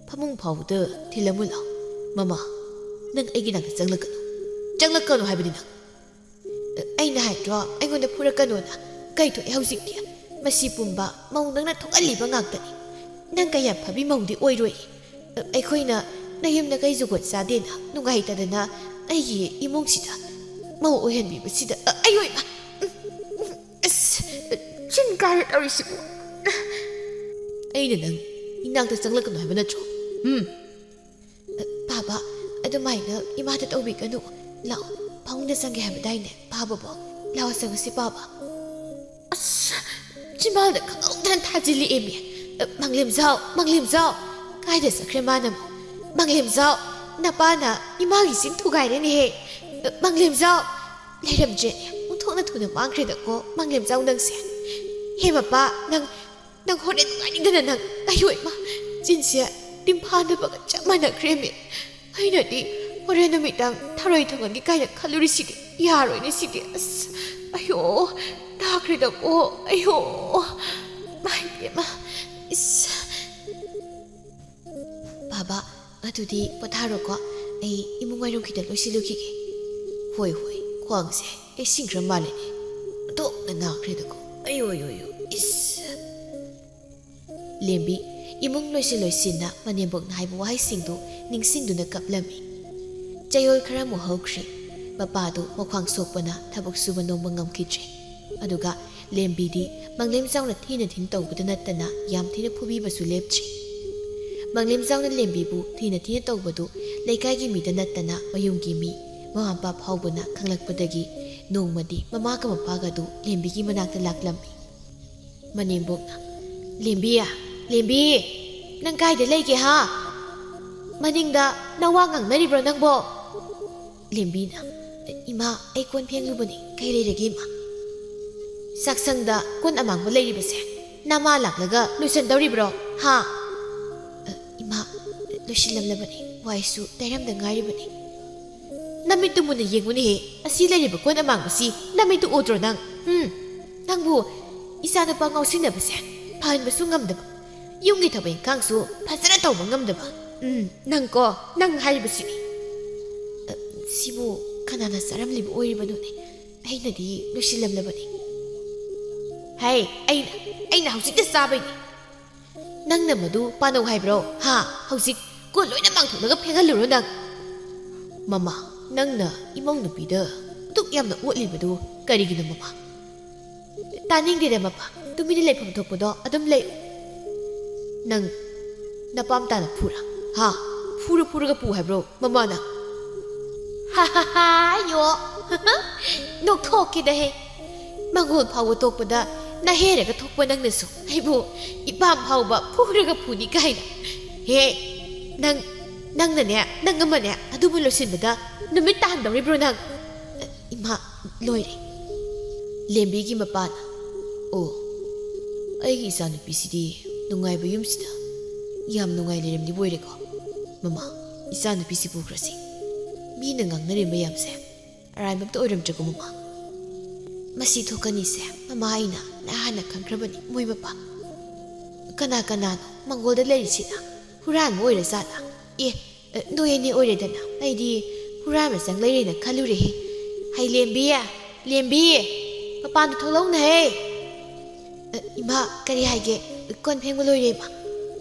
ꯐꯃꯨꯡ ꯐꯥꯎꯕꯗ ꯊꯤꯜꯂꯝꯃꯨ ꯂꯥꯎ꯫" "ꯃꯃꯥ, ꯅꯪ ꯑꯩꯒꯤ ꯅꯥꯛꯇ ꯆꯪꯂꯛꯀꯅꯨ꯫ ꯆꯪꯂꯛꯀꯅꯨ ꯍꯥꯏꯕꯅꯤ ꯅꯪ꯫" "ꯑꯩꯅ ꯍꯥꯏꯗ꯭ꯔꯣ ꯑꯩꯉꯣꯟꯗ ꯐꯨꯔꯛꯀꯅꯣꯅ? ꯀꯩ ꯊꯣꯛꯑꯦ ꯍꯧꯖꯤꯛꯇꯤ? ꯃꯁꯤ ꯄꯨꯝꯕ ꯃꯧ ꯅꯪꯅ ꯊꯣꯛꯍꯜꯂꯤꯕ ꯉꯥꯛꯇꯅꯤ꯫ ꯅꯪ ꯀꯌꯥ ꯐꯕꯤ ꯃꯧꯗꯤ ꯑꯣꯏꯔꯣꯏ꯫ ꯑꯩꯈꯣꯏꯅ ꯅꯌꯨꯝ ꯅꯀꯩ ꯖꯨꯒꯣꯠ ꯆꯥꯗꯦꯅ ꯅꯨꯡꯉꯥꯏꯇꯗꯅ ꯑꯩꯒꯤ ꯏꯃꯨꯡꯁꯤꯗ ꯃꯧ ꯑꯣꯏꯍꯟꯕꯤꯕꯁꯤꯗ ꯑ-, ꯑꯩ ꯑꯣꯏꯕ꯫ ꯑꯁ, ꯆꯤꯟ ꯀꯥꯏꯔꯦ ꯇꯧꯔꯤꯁꯤꯕꯨ꯫ ꯑꯩꯅ ꯅꯪ ꯅꯥꯛꯇ ꯆꯪꯂꯛꯀꯅꯨ ꯍꯥꯏꯕ ꯅꯠꯇ꯭ꯔꯣ? ꯎꯝ꯫ ꯄꯥꯕ, ꯑꯗꯨꯃꯥꯏꯅ ꯏꯃꯥꯗ ꯇꯧꯕꯤꯒꯅꯨ꯫ ꯂꯥꯛꯑꯣ, ꯐꯃꯨꯡꯗ ꯆꯪꯒꯦ ꯍꯥꯏꯕꯗꯥꯏꯅꯦ, ꯄꯥꯕꯕꯣ? ꯂꯥꯛꯑꯣ, ꯆꯪꯉꯁꯤ, ꯄꯥꯕ꯫ ꯑꯁ, ꯆꯤꯝꯕꯥꯜꯗ ꯈꯪꯍꯧꯗꯅ ꯊꯥꯖꯤꯜꯂꯛꯑꯦꯃꯤ꯫ ꯃꯪꯂꯦꯝꯖꯥꯎ, ꯃꯪꯂꯦꯝꯖꯥꯎ꯫ ꯀꯥꯏꯗ ꯆꯠꯈ꯭ꯔꯦ ꯃꯥꯅ ꯑꯃꯨꯛ? ꯃꯪꯂꯦꯝꯖꯥꯎ, ꯅꯄꯥꯅ ꯏꯃꯥꯒꯤ ꯆꯤꯟ ꯊꯨꯒꯥꯏꯔꯦꯅꯦꯍꯦ꯫ ꯃꯪꯂꯦꯝꯖꯥꯎ, ꯂꯩꯔꯝꯗ꯭ꯔꯦꯅꯦ꯫ ꯑꯣꯟꯊꯣꯛꯅ ꯊꯨꯅ ꯃꯥꯡꯈ꯭ꯔꯦꯗꯀꯣ, ꯃꯪꯂꯦꯝꯖꯥꯎ ꯅꯪꯁꯦ꯫ ꯍꯦ ꯃꯄꯥ, ꯅꯪ, ꯅꯪ ꯍꯣꯔꯦꯟ ꯅꯨꯡꯉꯥꯏꯅꯤꯡꯗꯅ ꯅꯪ, ꯑꯌꯣ ꯏꯃꯥ, ꯆꯤꯟꯁꯦ ꯇꯤꯝꯐꯥ ꯅꯞꯄꯒ ꯆꯞ ꯃꯥꯟꯅꯈ꯭ꯔꯦꯃꯤ꯫ ꯑꯩꯅꯗꯤ ꯍꯣꯔꯦꯟ ꯅꯨꯃꯤꯗꯥꯡ ꯊꯔꯣꯏ ꯊꯣꯡꯉꯒꯦ ꯀꯥꯏꯅ ꯈꯜꯂꯨꯔꯤꯁꯤꯗꯤ, ꯌꯥꯔꯣꯏꯅꯦ ꯁꯤꯗꯤ꯫ ꯑꯁ, ꯑꯌꯣ, ꯇꯥꯈ꯭ꯔꯦꯗꯀꯣ, ꯑꯌꯣ, ꯏꯃꯥ ꯏꯕꯦꯝꯃ, ꯏꯁ꯫ ꯕꯥꯕꯥ, ꯑꯗꯨꯗꯤ ꯄꯣꯊꯥꯔꯣꯀꯣ, ꯑꯩ ꯏꯃꯨꯡ ꯋꯥꯏꯔꯝ ꯈꯤꯇ ꯂꯣꯏꯁꯤꯜꯂꯨꯈꯤꯒꯦ꯫ ꯍꯣꯏ, ꯍꯣꯏ, ꯈ꯭ꯋꯥꯡꯁꯦ ꯂꯩꯁꯤꯟꯈ꯭ꯔ ꯃꯥꯜꯂꯦꯅꯦ, ꯑꯣꯟꯊꯣꯛꯅ ꯅꯥꯈ꯭ꯔꯦꯗꯀꯣ, ꯑꯌꯣ, ꯑꯌꯣ, ꯑꯌꯣ, ꯏꯁ꯫ ꯂꯦꯝꯕꯤ ꯏꯃꯨꯡ ꯂꯣꯏꯁꯤꯟ ꯂꯣꯏꯁꯤꯟꯅ ꯃꯅꯦꯝꯕꯣꯛꯅ ꯍꯥꯏꯕ ꯋꯥꯍꯩꯁꯤꯡꯗꯨ ꯅꯤꯡꯁꯤꯡꯗꯨꯅ ꯀꯞꯂꯝꯃꯤ꯫ ꯆꯌꯣꯜ ꯈꯔ ꯑꯃꯨꯛ ꯍꯧꯈ꯭ꯔꯦ꯫ ꯃꯄꯥꯗꯨ ꯃꯈ꯭ꯋꯥꯡ ꯁꯣꯛꯄꯅ ꯊꯕꯛ ꯁꯨꯕ ꯅꯣꯝꯕ ꯉꯝꯈꯤꯗ꯭ꯔꯦ꯫ ꯑꯗꯨꯒ ꯂꯦꯝꯕꯤꯗꯤ ꯃꯪꯂꯦꯝꯖꯥꯎꯅ ꯊꯤꯅ ꯊꯤꯅ ꯇꯧꯕꯗ ꯅꯠꯇꯅ ꯌꯥꯝ ꯊꯤꯅ ꯐꯨꯕꯤꯕꯁꯨ ꯂꯦꯞꯇ꯭ꯔꯤ꯫ ꯃꯪꯂꯦꯝꯖꯥꯎꯅ ꯂꯦꯝꯕꯤꯕꯨ ꯊꯤꯅ ꯊꯤꯅ ꯇꯧꯕꯗꯨ ꯂꯩꯀꯥꯏꯒꯤ ꯃꯤꯗ ꯅꯠꯇꯅ ꯃꯌꯨꯝꯒꯤ ꯃꯤ, ꯃꯃꯥ ꯃꯄꯥ ꯐꯥꯎꯕꯅ ꯈꯪꯂꯛꯄꯗꯒꯤ ꯅꯣꯡꯃꯗꯤ ꯃꯃꯥꯒ ꯃꯄꯥꯒꯗꯨ ꯂꯦꯝꯕꯤꯒꯤ ꯃꯅꯥꯛꯇ ꯂꯥꯛꯂꯝꯃꯤ꯫ ꯃꯅꯦꯝꯕꯣꯛꯅ, "ꯂꯦꯝꯕꯤ, ꯂꯦꯝꯕꯤ, ꯅꯪ ꯀꯥꯏꯗ ꯂꯩꯒꯦ ꯍꯥ? ꯃꯅꯤꯡꯗ ꯅꯋꯥ ꯉꯥꯡꯅꯔꯤꯕ꯭ꯔꯣ ꯅꯪꯕꯣ?" ꯂꯦꯝꯕꯤꯅ, "ꯏꯃꯥ, ꯑꯩ ꯀꯣꯟ ꯐꯦꯡꯂꯨꯕꯅꯤ, ꯀꯩ ꯂꯩꯔꯒꯦ ꯏꯃꯥ?" "ꯆꯥꯛꯁꯪꯗ ꯀꯣꯟ ꯑꯃꯥꯡꯕ ꯂꯩꯔꯤꯕꯁꯦ ꯅꯃꯥ ꯂꯥꯛꯂꯒ ꯂꯣꯏꯁꯟꯗꯧꯔꯤꯕ꯭ꯔꯣ ꯍꯥ?" "ꯏꯃꯥ, ꯂꯣꯏꯁꯤꯜꯂꯝꯂꯕꯅꯤ, ꯋꯥꯏꯁꯨ ꯇꯩꯔꯝꯗ ꯉꯥꯏꯔꯤꯕꯅꯤ꯫ ꯅꯃꯤꯠꯇꯨ ꯃꯨꯟꯅ ꯌꯦꯡꯉꯨꯅꯦꯍꯦ, ꯑꯁꯤ ꯂꯩꯔꯤꯕ ꯀꯣꯟ ꯑꯃꯥꯡꯕꯁꯤ ꯅꯃꯤꯠꯇꯨ ꯎꯗ꯭ꯔꯣ ꯅꯪ? ꯎꯝ, ꯅꯪꯕꯨ ꯏꯆꯥꯅꯨꯄꯥ ꯉꯥꯎꯁꯤꯟꯅꯕꯁꯦ ꯐꯍꯟꯕꯁꯨ ꯉꯝꯗꯕ, ꯌꯨꯝꯒꯤ ꯊꯕꯛ ꯏꯪꯈꯥꯡꯁꯨ ꯐꯖꯅ ꯇꯧꯕ ꯉꯝꯗꯕ꯫ ꯎꯝ, ꯅꯪꯀꯣ, ꯅꯪ ꯍꯥꯏꯔꯤꯕꯁꯤꯅꯤ꯫ ꯑ, ꯁꯤꯕꯨ ꯀꯅꯥꯅ ꯆꯥꯔꯝꯂꯤꯕ ꯑꯣꯏꯔꯤꯕꯅꯣꯅꯦ? ꯑꯩꯅꯗꯤ ꯂꯣꯏꯁꯤꯜꯂꯝꯂꯕꯅꯤ꯫" "ꯍꯩ, ꯑꯩꯅ, ꯑꯩꯅ ꯍꯧꯖꯤꯛꯇ ꯆꯥꯕꯩꯅꯤ꯫ ꯅꯪꯅ ꯃꯗꯨ ꯄꯥꯅꯧ ꯍꯥꯏꯕ꯭ꯔꯣ? ꯍꯥ? ꯍꯧꯖꯤꯛ ꯀꯣꯟ ꯂꯣꯏꯅ ꯃꯥꯡꯊꯣꯛꯂꯒ ꯐꯦꯡꯍꯜꯂꯨꯔꯣ ꯅꯪ꯫" "ꯃꯃꯥ, ꯅꯪꯅ ꯏꯃꯧ ꯅꯨꯄꯤꯗ ꯑꯗꯨꯛ ꯌꯥꯝꯅ ꯑꯣꯠꯂꯤꯕꯗꯨ ꯀꯔꯤꯒꯤꯅꯣ ꯃꯃꯥ?" "ꯇꯥꯅꯤꯡꯗꯦꯗ ꯃꯄꯥ, ꯇꯨꯃꯤꯟꯅ ꯂꯩꯐꯝ ꯊꯣꯛꯄꯗꯣ ꯑꯗꯨꯝ ꯂꯩ꯫" "ꯅꯪ ꯅꯄꯥꯝ ꯇꯥꯅ ꯐꯨꯔꯥ? ꯍꯥ? ꯐꯨꯔ ꯐꯨꯔꯒ ꯄꯨ ꯍꯥꯏꯕ꯭ꯔꯣ ꯃꯃꯥꯅ? ꯍꯥ ꯍꯥ ꯍꯥ, ꯌꯣ꯫ ꯅꯣꯛꯊꯣꯛꯀꯦꯗꯍꯦ꯫ ꯃꯪꯒꯣꯜ ꯐꯥꯎꯕ ꯇꯣꯛꯄꯗ ꯅꯍꯦꯔꯒ ꯊꯣꯛꯄ ꯅꯪꯅꯁꯨ ꯑꯩꯕꯨ ꯏꯄꯥꯝ ꯐꯥꯎꯕ ꯐꯨꯔꯒ ꯐꯨꯅꯤ ꯀꯥꯏꯅ꯫ ꯍꯦ, ꯅꯪ, ꯅꯪꯅꯅꯦ, ꯅꯪ ꯑꯃꯅꯦ, ꯑꯗꯨꯕꯨ ꯂꯣꯏꯁꯤꯟꯕꯗ ꯅꯨꯃꯤꯠ ꯇꯥꯍꯟꯗꯧꯔꯤꯕ꯭ꯔꯣ ꯅꯪ? ꯏꯃꯥ, ꯂꯣꯏꯔꯦ꯫ ꯂꯦꯝꯕꯤꯒꯤ ꯃꯄꯥꯅ, "ꯑꯣ, ꯑꯩꯒꯤ ꯏꯆꯥꯅꯨꯄꯤꯁꯤꯗꯤ ꯅꯨꯡꯉꯥꯏꯕ ꯌꯨꯝꯁꯤꯗ ꯌꯥꯝ ꯅꯨꯡꯉꯥꯏ ꯂꯩꯔꯝꯂꯤꯕ ꯑꯣꯏꯔꯦꯀꯣ꯫ ꯃꯃꯥ, ꯏꯆꯥꯅꯨꯄꯤꯁꯤ ꯄꯨꯈ꯭ꯔꯁꯤ꯫ ꯃꯤꯅ ꯉꯥꯡꯅꯔꯤꯕ ꯃꯌꯥꯝꯁꯦ ꯑꯔꯥꯟꯕ ꯑꯝꯇ ꯑꯣꯏꯔꯝꯗ꯭ꯔꯦꯀꯣ ꯃꯃꯥ꯫ ꯃꯁꯤ ꯊꯣꯛꯀꯅꯤꯁꯦ ꯃꯃꯥ ꯑꯩꯅ ꯅꯍꯥꯟꯅ ꯈꯪꯈ꯭ꯔꯕꯅꯤ ꯃꯣꯏ ꯃꯄꯥ꯫ ꯀꯅꯥ ꯀꯅꯥꯅꯣ ꯃꯪꯒꯣꯜꯗ ꯂꯩꯔꯤꯁꯤꯅ? ꯍꯨꯔꯥꯟꯕ ꯑꯣꯏꯔ ꯖꯥꯠꯂꯥ? ꯑꯦ, ꯑ, ꯅꯣꯏ ꯑꯅꯤ ꯑꯣꯏꯔꯦꯗꯅ, ꯑꯩꯗꯤ ꯍꯨꯔꯥꯟꯕ ꯆꯪ ꯂꯩꯔꯦꯅ ꯈꯜꯂꯨꯔꯦꯍꯦ꯫ ꯍꯩ ꯂꯦꯝꯕꯤ, ꯂꯦꯝꯕꯤ, ꯃꯄꯥꯟꯗ ꯊꯣꯛꯂꯛꯎꯅꯍꯦ꯫ ꯑ, ꯏꯃꯥ, ꯀꯔꯤ ꯍꯥꯏꯒꯦ? ꯀꯣꯟ ꯐꯦꯡꯕ ꯂꯣꯏꯔꯦ ꯏꯃꯥ꯫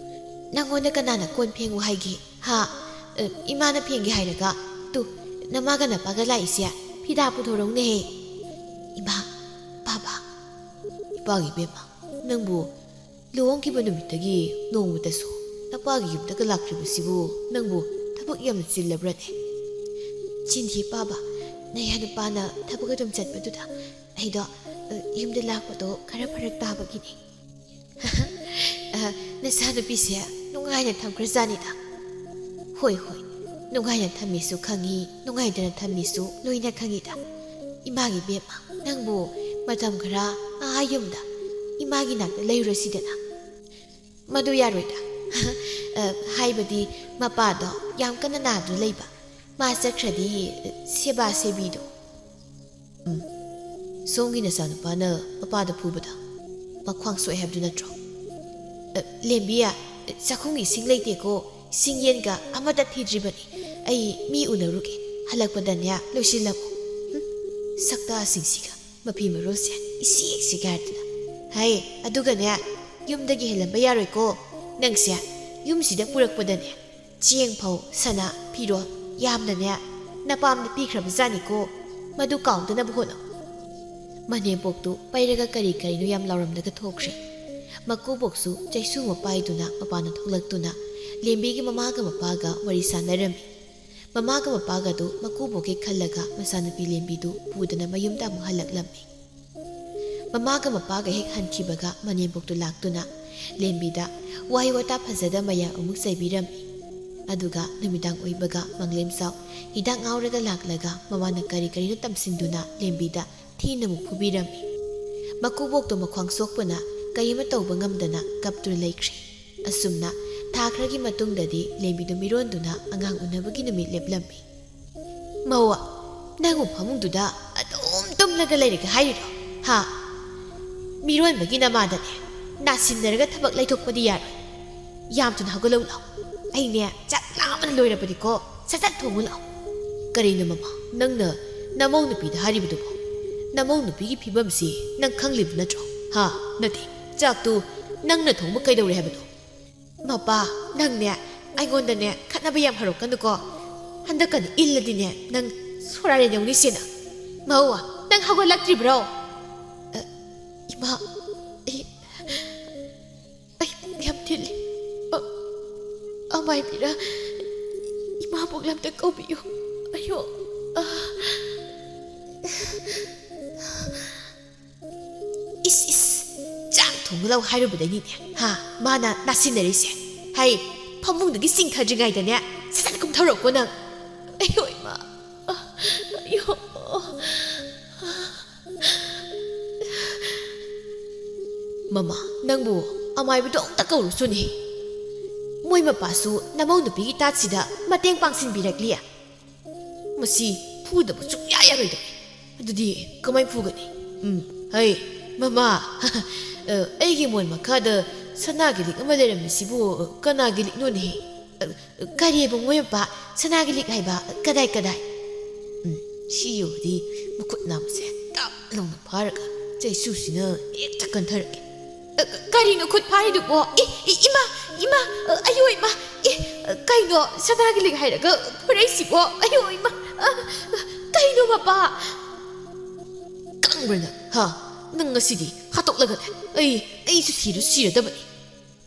ꯅꯪꯉꯣꯟꯗ ꯀꯅꯥꯅ ꯀꯣꯟ ꯐꯦꯡꯉꯨ ꯍꯥꯏꯒꯦ? ꯍꯥ? ꯑ, ꯏꯃꯥꯅ ꯐꯦꯡꯒꯦ ꯍꯥꯏꯔꯒ? ꯇꯨ, ꯅꯃꯥꯒ ꯅꯄꯥꯒ ꯂꯥꯛꯏꯁꯦ ꯐꯤꯗꯥ ꯄꯨꯊꯣꯔꯛꯎꯅꯦꯍꯦ꯫ ꯏꯃꯥ, ꯄꯥꯕ, ꯏꯄꯥꯒꯤ ꯏꯕꯦꯝꯃ, ꯅꯪꯕꯨ ꯂꯨꯍꯣꯡꯈꯤꯕ ꯅꯨꯃꯤꯠꯇꯒꯤ ꯅꯣꯡꯃꯇꯁꯨ ꯅꯄꯥꯒꯤ ꯌꯨꯝꯗꯒ ꯂꯥꯛꯇ꯭ꯔꯤꯕꯁꯤꯕꯨ ꯅꯪꯕꯨ ꯊꯕꯛ ꯌꯥꯝꯅ ꯆꯤꯜꯂꯕ꯭ꯔꯅꯦ? ꯆꯤꯟꯗꯦ ꯄꯥꯕ, ꯅꯌꯥ ꯅꯨꯄꯥꯅ ꯊꯕꯛ ꯑꯗꯨꯝ ꯆꯠꯄꯗꯨꯗ ꯑꯩꯗꯣ, ꯑ, ꯌꯨꯝꯗ ꯂꯥꯛꯄꯗꯣ ꯈꯔ ꯐꯔꯛ ꯇꯥꯕꯒꯤꯅꯦ꯫ ꯑ, ꯅꯆꯥꯅꯨꯄꯤꯁꯦ ꯅꯨꯡꯉꯥꯏꯅ ꯊꯝꯈ꯭ꯔꯖꯥꯠꯅꯤꯗ꯫ ꯍꯣꯏ, ꯍꯣꯏ, ꯅꯨꯡꯉꯥꯏꯅ ꯊꯝꯃꯤꯁꯨ ꯈꯪꯉꯤ, ꯅꯨꯡꯉꯥꯏꯇꯅ ꯊꯝꯃꯤꯁꯨ ꯂꯣꯏꯅ ꯈꯪꯉꯤꯗ꯫ ꯏꯃꯥꯒꯤ ꯏꯕꯦꯝꯃ, ꯅꯪꯕꯨ ꯃꯇꯝ ꯈꯔ ꯑꯥ ꯌꯨꯝꯗ ꯏꯃꯥꯒꯤ ꯅꯥꯛꯇ ꯂꯩꯔꯨꯔꯁꯤꯗꯅ꯫ ꯃꯗꯨ ꯌꯥꯔꯣꯏꯗ꯫ ꯑ, ꯍꯥꯏꯕꯗꯤ ꯃꯄꯥꯗꯣ ꯌꯥꯝ ꯀꯟꯅ ꯅꯥꯗꯨꯅ ꯂꯩꯕ꯫ ꯃꯥ ꯆꯠꯈ꯭ꯔꯗꯤ, ꯑ, ꯁꯦꯕꯥ ꯁꯦꯕꯤꯗꯣ꯫ ꯎꯝ꯫ ꯁꯣꯝꯒꯤ ꯅꯆꯥꯅꯨꯄꯥꯅ ꯃꯄꯥꯗ ꯐꯨꯕꯗ ꯃꯈ꯭ꯋꯥꯡ ꯁꯣꯛꯑꯦ ꯍꯥꯏꯕꯗꯨ ꯅꯠꯇ꯭ꯔꯣ? ꯑ, ꯂꯦꯝꯕꯤ, ꯑ, ꯆꯥꯛꯈꯨꯝꯒꯤ ꯏꯁꯤꯡ ꯂꯩꯇꯦꯀꯣ꯫ ꯏꯁꯤꯡ ꯌꯦꯟꯒ ꯑꯃꯠꯇ ꯊꯤꯗ꯭ꯔꯤꯕꯅꯤ꯫ ꯑꯩ ꯃꯤ ꯎꯅꯔꯨꯒꯦ꯫ ꯍꯜꯂꯛꯄꯗꯅꯦ, ꯂꯣꯏꯁꯤꯜꯂꯝꯃꯨ꯫ ꯍꯨꯝ, ꯁꯛꯇꯥꯁꯤꯡꯁꯤꯒ꯫ ꯃꯐꯤ ꯃꯔꯣꯜꯁꯦ ꯏꯁꯤꯛ ꯁꯤꯛ ꯍꯥꯏꯔꯗꯅ꯫ ꯍꯥꯏ, ꯑꯗꯨꯒꯅꯦ, ꯌꯨꯝꯗꯒꯤ ꯍꯦꯜꯂꯝꯕ ꯌꯥꯔꯣꯏꯀꯣ꯫ ꯅꯪꯁꯦ ꯌꯨꯝꯁꯤꯗ ꯄꯨꯔꯛꯄꯗꯅꯦ, ꯆꯦꯡ ꯐꯧ, ꯁꯅꯥ, ꯐꯤꯔꯣꯜ ꯌꯥꯝꯅꯅꯦ, ꯅꯄꯥꯝꯗ ꯄꯤꯈ꯭ꯔꯕꯖꯥꯠꯅꯤꯀꯣ꯫ ꯃꯗꯨ ꯀꯥꯎꯗꯅꯕ ꯍꯣꯠꯅꯧ꯫ ꯃꯅꯦꯝꯄꯣꯛꯇꯨ ꯄꯩꯔꯒ ꯀꯔꯤ ꯀꯔꯤꯅꯣ ꯌꯥꯝ ꯂꯥꯎꯔꯝꯂꯒ ꯊꯣꯛꯈ꯭ꯔꯦ꯫ ꯃꯀꯨꯕꯣꯛꯁꯨ ꯆꯩꯁꯨ ꯑꯃ ꯄꯥꯏꯗꯨꯅ ꯃꯄꯥꯟꯗ ꯊꯣꯛꯂꯛꯇꯨꯅ ꯂꯦꯝꯕꯤꯒꯤ ꯃꯃꯥꯒ ꯃꯄꯥꯒ ꯋꯥꯔꯤ ꯁꯥꯟꯅꯔꯝꯃꯤ꯫ ꯃꯃꯥꯒ ꯃꯄꯥꯒꯗꯨ ꯃꯀꯨꯕꯣꯛꯀꯤ ꯈꯜꯂꯒ ꯃꯆꯥꯅꯨꯄꯤ ꯂꯦꯝꯕꯤꯗꯨ ꯄꯨꯗꯅ ꯃꯌꯨꯝꯗ ꯑꯃꯨꯛ ꯍꯜꯂꯛꯂꯝꯃꯤ꯫ ꯃꯃꯥꯒ ꯃꯄꯥꯒ ꯍꯦꯛ ꯍꯟꯈꯤꯕꯒ ꯃꯅꯦꯝꯕꯣꯛꯇꯨ ꯂꯥꯛꯇꯨꯅ ꯂꯦꯝꯕꯤꯗ ꯋꯥꯍꯩ ꯋꯥꯇꯥ ꯐꯖꯗ ꯃꯌꯥꯝ ꯑꯃꯨꯛ ꯆꯩꯕꯤꯔꯝꯃꯤ꯫ ꯑꯗꯨꯒ ꯅꯨꯃꯤꯗꯥꯡ ꯑꯣꯏꯕꯒ ꯃꯪꯂꯦꯝꯆꯥꯎ ꯍꯤꯗꯥꯛ ꯉꯥꯎꯔꯒ ꯂꯥꯛꯂꯒ ꯃꯃꯥꯅ ꯀꯔꯤ ꯀꯔꯤꯅꯣ ꯇꯝꯁꯤꯟꯗꯨꯅ ꯂꯦꯝꯕꯤꯗ ꯊꯤꯅ ꯑꯃꯨꯛ ꯐꯨꯕꯤꯔꯝꯃꯤ꯫ ꯃꯀꯨꯕꯣꯛꯇꯣ ꯃꯈ꯭ꯋꯥꯡ ꯁꯣꯛꯄꯅ ꯀꯔꯤꯃ ꯇꯧꯕ ꯉꯝꯗꯅ ꯀꯞꯇꯨꯅ ꯂꯩꯈ꯭ꯔꯦ꯫ ꯑꯁꯨꯝꯅ ꯊꯥ ꯈꯔꯒꯤ ꯃꯇꯨꯡꯗꯗꯤ ꯂꯦꯝꯕꯤꯗꯨ ꯃꯤꯔꯣꯟꯗꯨꯅ ꯑꯉꯥꯡ ꯎꯅꯕꯒꯤ ꯅꯨꯃꯤꯠ ꯂꯦꯞꯂꯝꯃꯤ꯫ "ꯃꯧ, ꯅꯪꯕꯨ ꯐꯃꯨꯡꯗꯨꯗ ꯑꯗꯨꯝ ꯇꯨꯝꯂꯒ ꯂꯩꯔꯒꯦ ꯍꯥꯏꯔꯤꯔꯣ? ꯍꯥ? ꯃꯤꯔꯣꯟꯕꯒꯤ ꯅꯃꯥꯗꯅꯦ ꯅꯥꯁꯤꯟꯅꯔꯒ ꯊꯕꯛ ꯂꯩꯊꯣꯛꯄꯗꯤ ꯌꯥꯔꯣꯏ꯫ ꯌꯥꯝ ꯊꯨꯅ ꯍꯧꯒꯠꯂꯛꯎ ꯂꯥꯎ꯫ ꯑꯩꯅꯦ ꯆꯥꯛ ꯂꯥꯝꯕꯅ ꯂꯣꯏꯔꯕꯅꯤꯀꯣ꯫ ꯁꯠ ꯁꯠ ꯊꯣꯡꯉꯨ ꯂꯥꯎ꯫" "ꯀꯔꯤꯅꯣ ꯃꯃꯥ, ꯅꯪꯅ ꯅꯃꯧ ꯅꯨꯄꯤꯗ ꯍꯥꯏꯔꯤꯕꯗꯨꯕꯣ? ꯅꯃꯧ ꯅꯨꯄꯤꯒꯤ ꯐꯤꯕꯝꯁꯤ ꯅꯪ ꯈꯪꯂꯤꯕ ꯅꯠꯇ꯭ꯔꯣ? ꯍꯥ? ꯅꯠꯇꯦ, ꯆꯥꯛꯇꯨ ꯅꯪꯅ ꯊꯣꯡꯕ ꯀꯩꯗꯧꯔꯦ ꯍꯥꯏꯕꯅꯣ?" "ꯃꯄꯥ, ꯅꯪꯅꯦ ꯑꯩꯉꯣꯟꯗꯅꯦ ꯈꯠꯅꯕ ꯌꯥꯝ ꯍꯧꯔꯛꯀꯅꯨꯀꯣ꯫ ꯍꯟꯗꯛꯀꯗꯤ ꯏꯜꯂꯗꯤꯅꯦ ꯅꯪ ꯁꯣꯔꯥꯔꯦꯟ ꯌꯧꯅꯤꯁꯦ ꯅꯪ꯫ ꯃꯧ, ꯅꯪ ꯍꯧꯒꯠꯂꯛꯇ꯭ꯔꯤꯕ꯭ꯔꯣ?" "ꯑ, ꯏꯃꯥ, ꯑꯩ, ꯑꯩ ꯄꯨꯛ ꯌꯥꯝ ꯊꯤꯜꯂꯤ꯫ ꯑ, ꯑꯃꯥꯏꯕꯤꯔ ꯏꯃꯥꯕꯣꯛꯂ ꯑꯝꯇ ꯀꯧꯕꯤꯌꯨ꯫ ꯑꯌꯣ, ꯑ, ꯏꯁ, ꯏꯁ, ꯆꯥꯛ ꯊꯣꯡꯉꯨ ꯂꯥꯎ ꯍꯥꯏꯔꯨꯕꯗꯩꯅꯤꯅꯦ, ꯍꯥ, ꯃꯥꯅ ꯅꯥꯁꯤꯟꯅꯔꯤꯁꯦ꯫ ꯍꯩ, ꯐꯃꯨꯡꯗꯒꯤ ꯆꯤꯡꯊꯗ꯭ꯔꯤꯉꯩꯗꯅꯦ ꯁꯠ ꯁꯠ ꯀꯨꯝꯊꯔꯛꯑꯣꯀꯣ ꯅꯪ꯫" "ꯑꯌꯣ ꯏꯃꯥ, ꯑ, ꯑꯌꯣ꯫ ꯃꯃꯥ, ꯅꯪꯕꯨ ꯑꯃꯥꯏꯕꯗꯣ ꯑꯝꯇ ꯀꯧꯔꯨꯆꯣꯅꯦ꯫ ꯃꯣꯏ ꯃꯄꯥꯁꯨ ꯅꯃꯧ ꯅꯨꯄꯤꯒꯤ ꯇꯥꯠꯁꯤꯗ ꯃꯇꯦꯡ ꯄꯥꯡꯁꯤꯟꯕꯤꯔꯛꯂꯤ꯫ ꯃꯁꯤ ꯐꯨꯗꯕ ꯁꯨꯛꯌꯥ ꯌꯥꯔꯣꯏꯗꯧꯔꯤ꯫ ꯑꯗꯨꯗꯤ ꯀꯃꯥꯏ ꯐꯨꯒꯅꯤ? ꯎꯝ, ꯍꯩ, ꯃꯃꯥ, ꯑ, ꯑꯩꯒꯤ ꯃꯣꯟ ꯃꯈꯥꯗ ꯁꯅꯥꯒꯤ ꯂꯤꯛ ꯑꯃ ꯂꯩꯔꯝꯃꯤꯁꯤꯕꯨ ꯀꯅꯥꯒꯤ ꯂꯤꯛꯅꯣꯅꯦ?" "ꯑ, ꯀꯔꯤꯕ ꯃꯣꯏ ꯃꯄꯥ? ꯁꯅꯥꯒꯤ ꯂꯤꯛ ꯍꯥꯏꯕ ꯀꯗꯥꯏ, ꯀꯗꯥꯏ?" ꯎꯝ, ꯁꯤ ꯌꯧꯔꯗꯤ ꯃꯈꯨꯠ ꯅꯥꯝꯃꯁꯦ ꯇꯞ ꯂꯥꯎꯅ ꯐꯥꯔꯒ ꯆꯩꯁꯨꯁꯤꯅ ꯍꯦꯛꯇ ꯀꯟꯊꯔꯛꯀꯦ꯫ "ꯑ, ꯀꯔꯤꯅꯣ ꯈꯨꯠ ꯐꯥꯔꯤꯗꯨꯕꯣ? ꯏ, ꯏ, ꯏꯃꯥ, ꯏꯃꯥ, ꯑ, ꯑꯌꯣ ꯏꯃꯥ, ꯏ, ꯑ, ꯀꯩꯅꯣ ꯁꯅꯥꯒꯤ ꯂꯤꯛ ꯍꯥꯏꯔꯒ ꯐꯨꯔꯛꯏꯁꯤꯕꯣ? ꯑꯌꯣ ꯏꯃꯥ, ꯑ, ꯑ, ꯀꯩꯅꯣ ꯃꯄꯥ?" "ꯈꯪꯕ꯭ꯔꯥ ꯅꯪ? ꯍꯥ? ꯅꯪ ꯉꯁꯤꯗꯤ ꯍꯥꯠꯇꯣꯛꯂꯒꯅꯦ ꯑꯩ, ꯑꯩꯁꯨ ꯁꯤꯔ ꯁꯤꯔꯗꯕꯅꯤ꯫"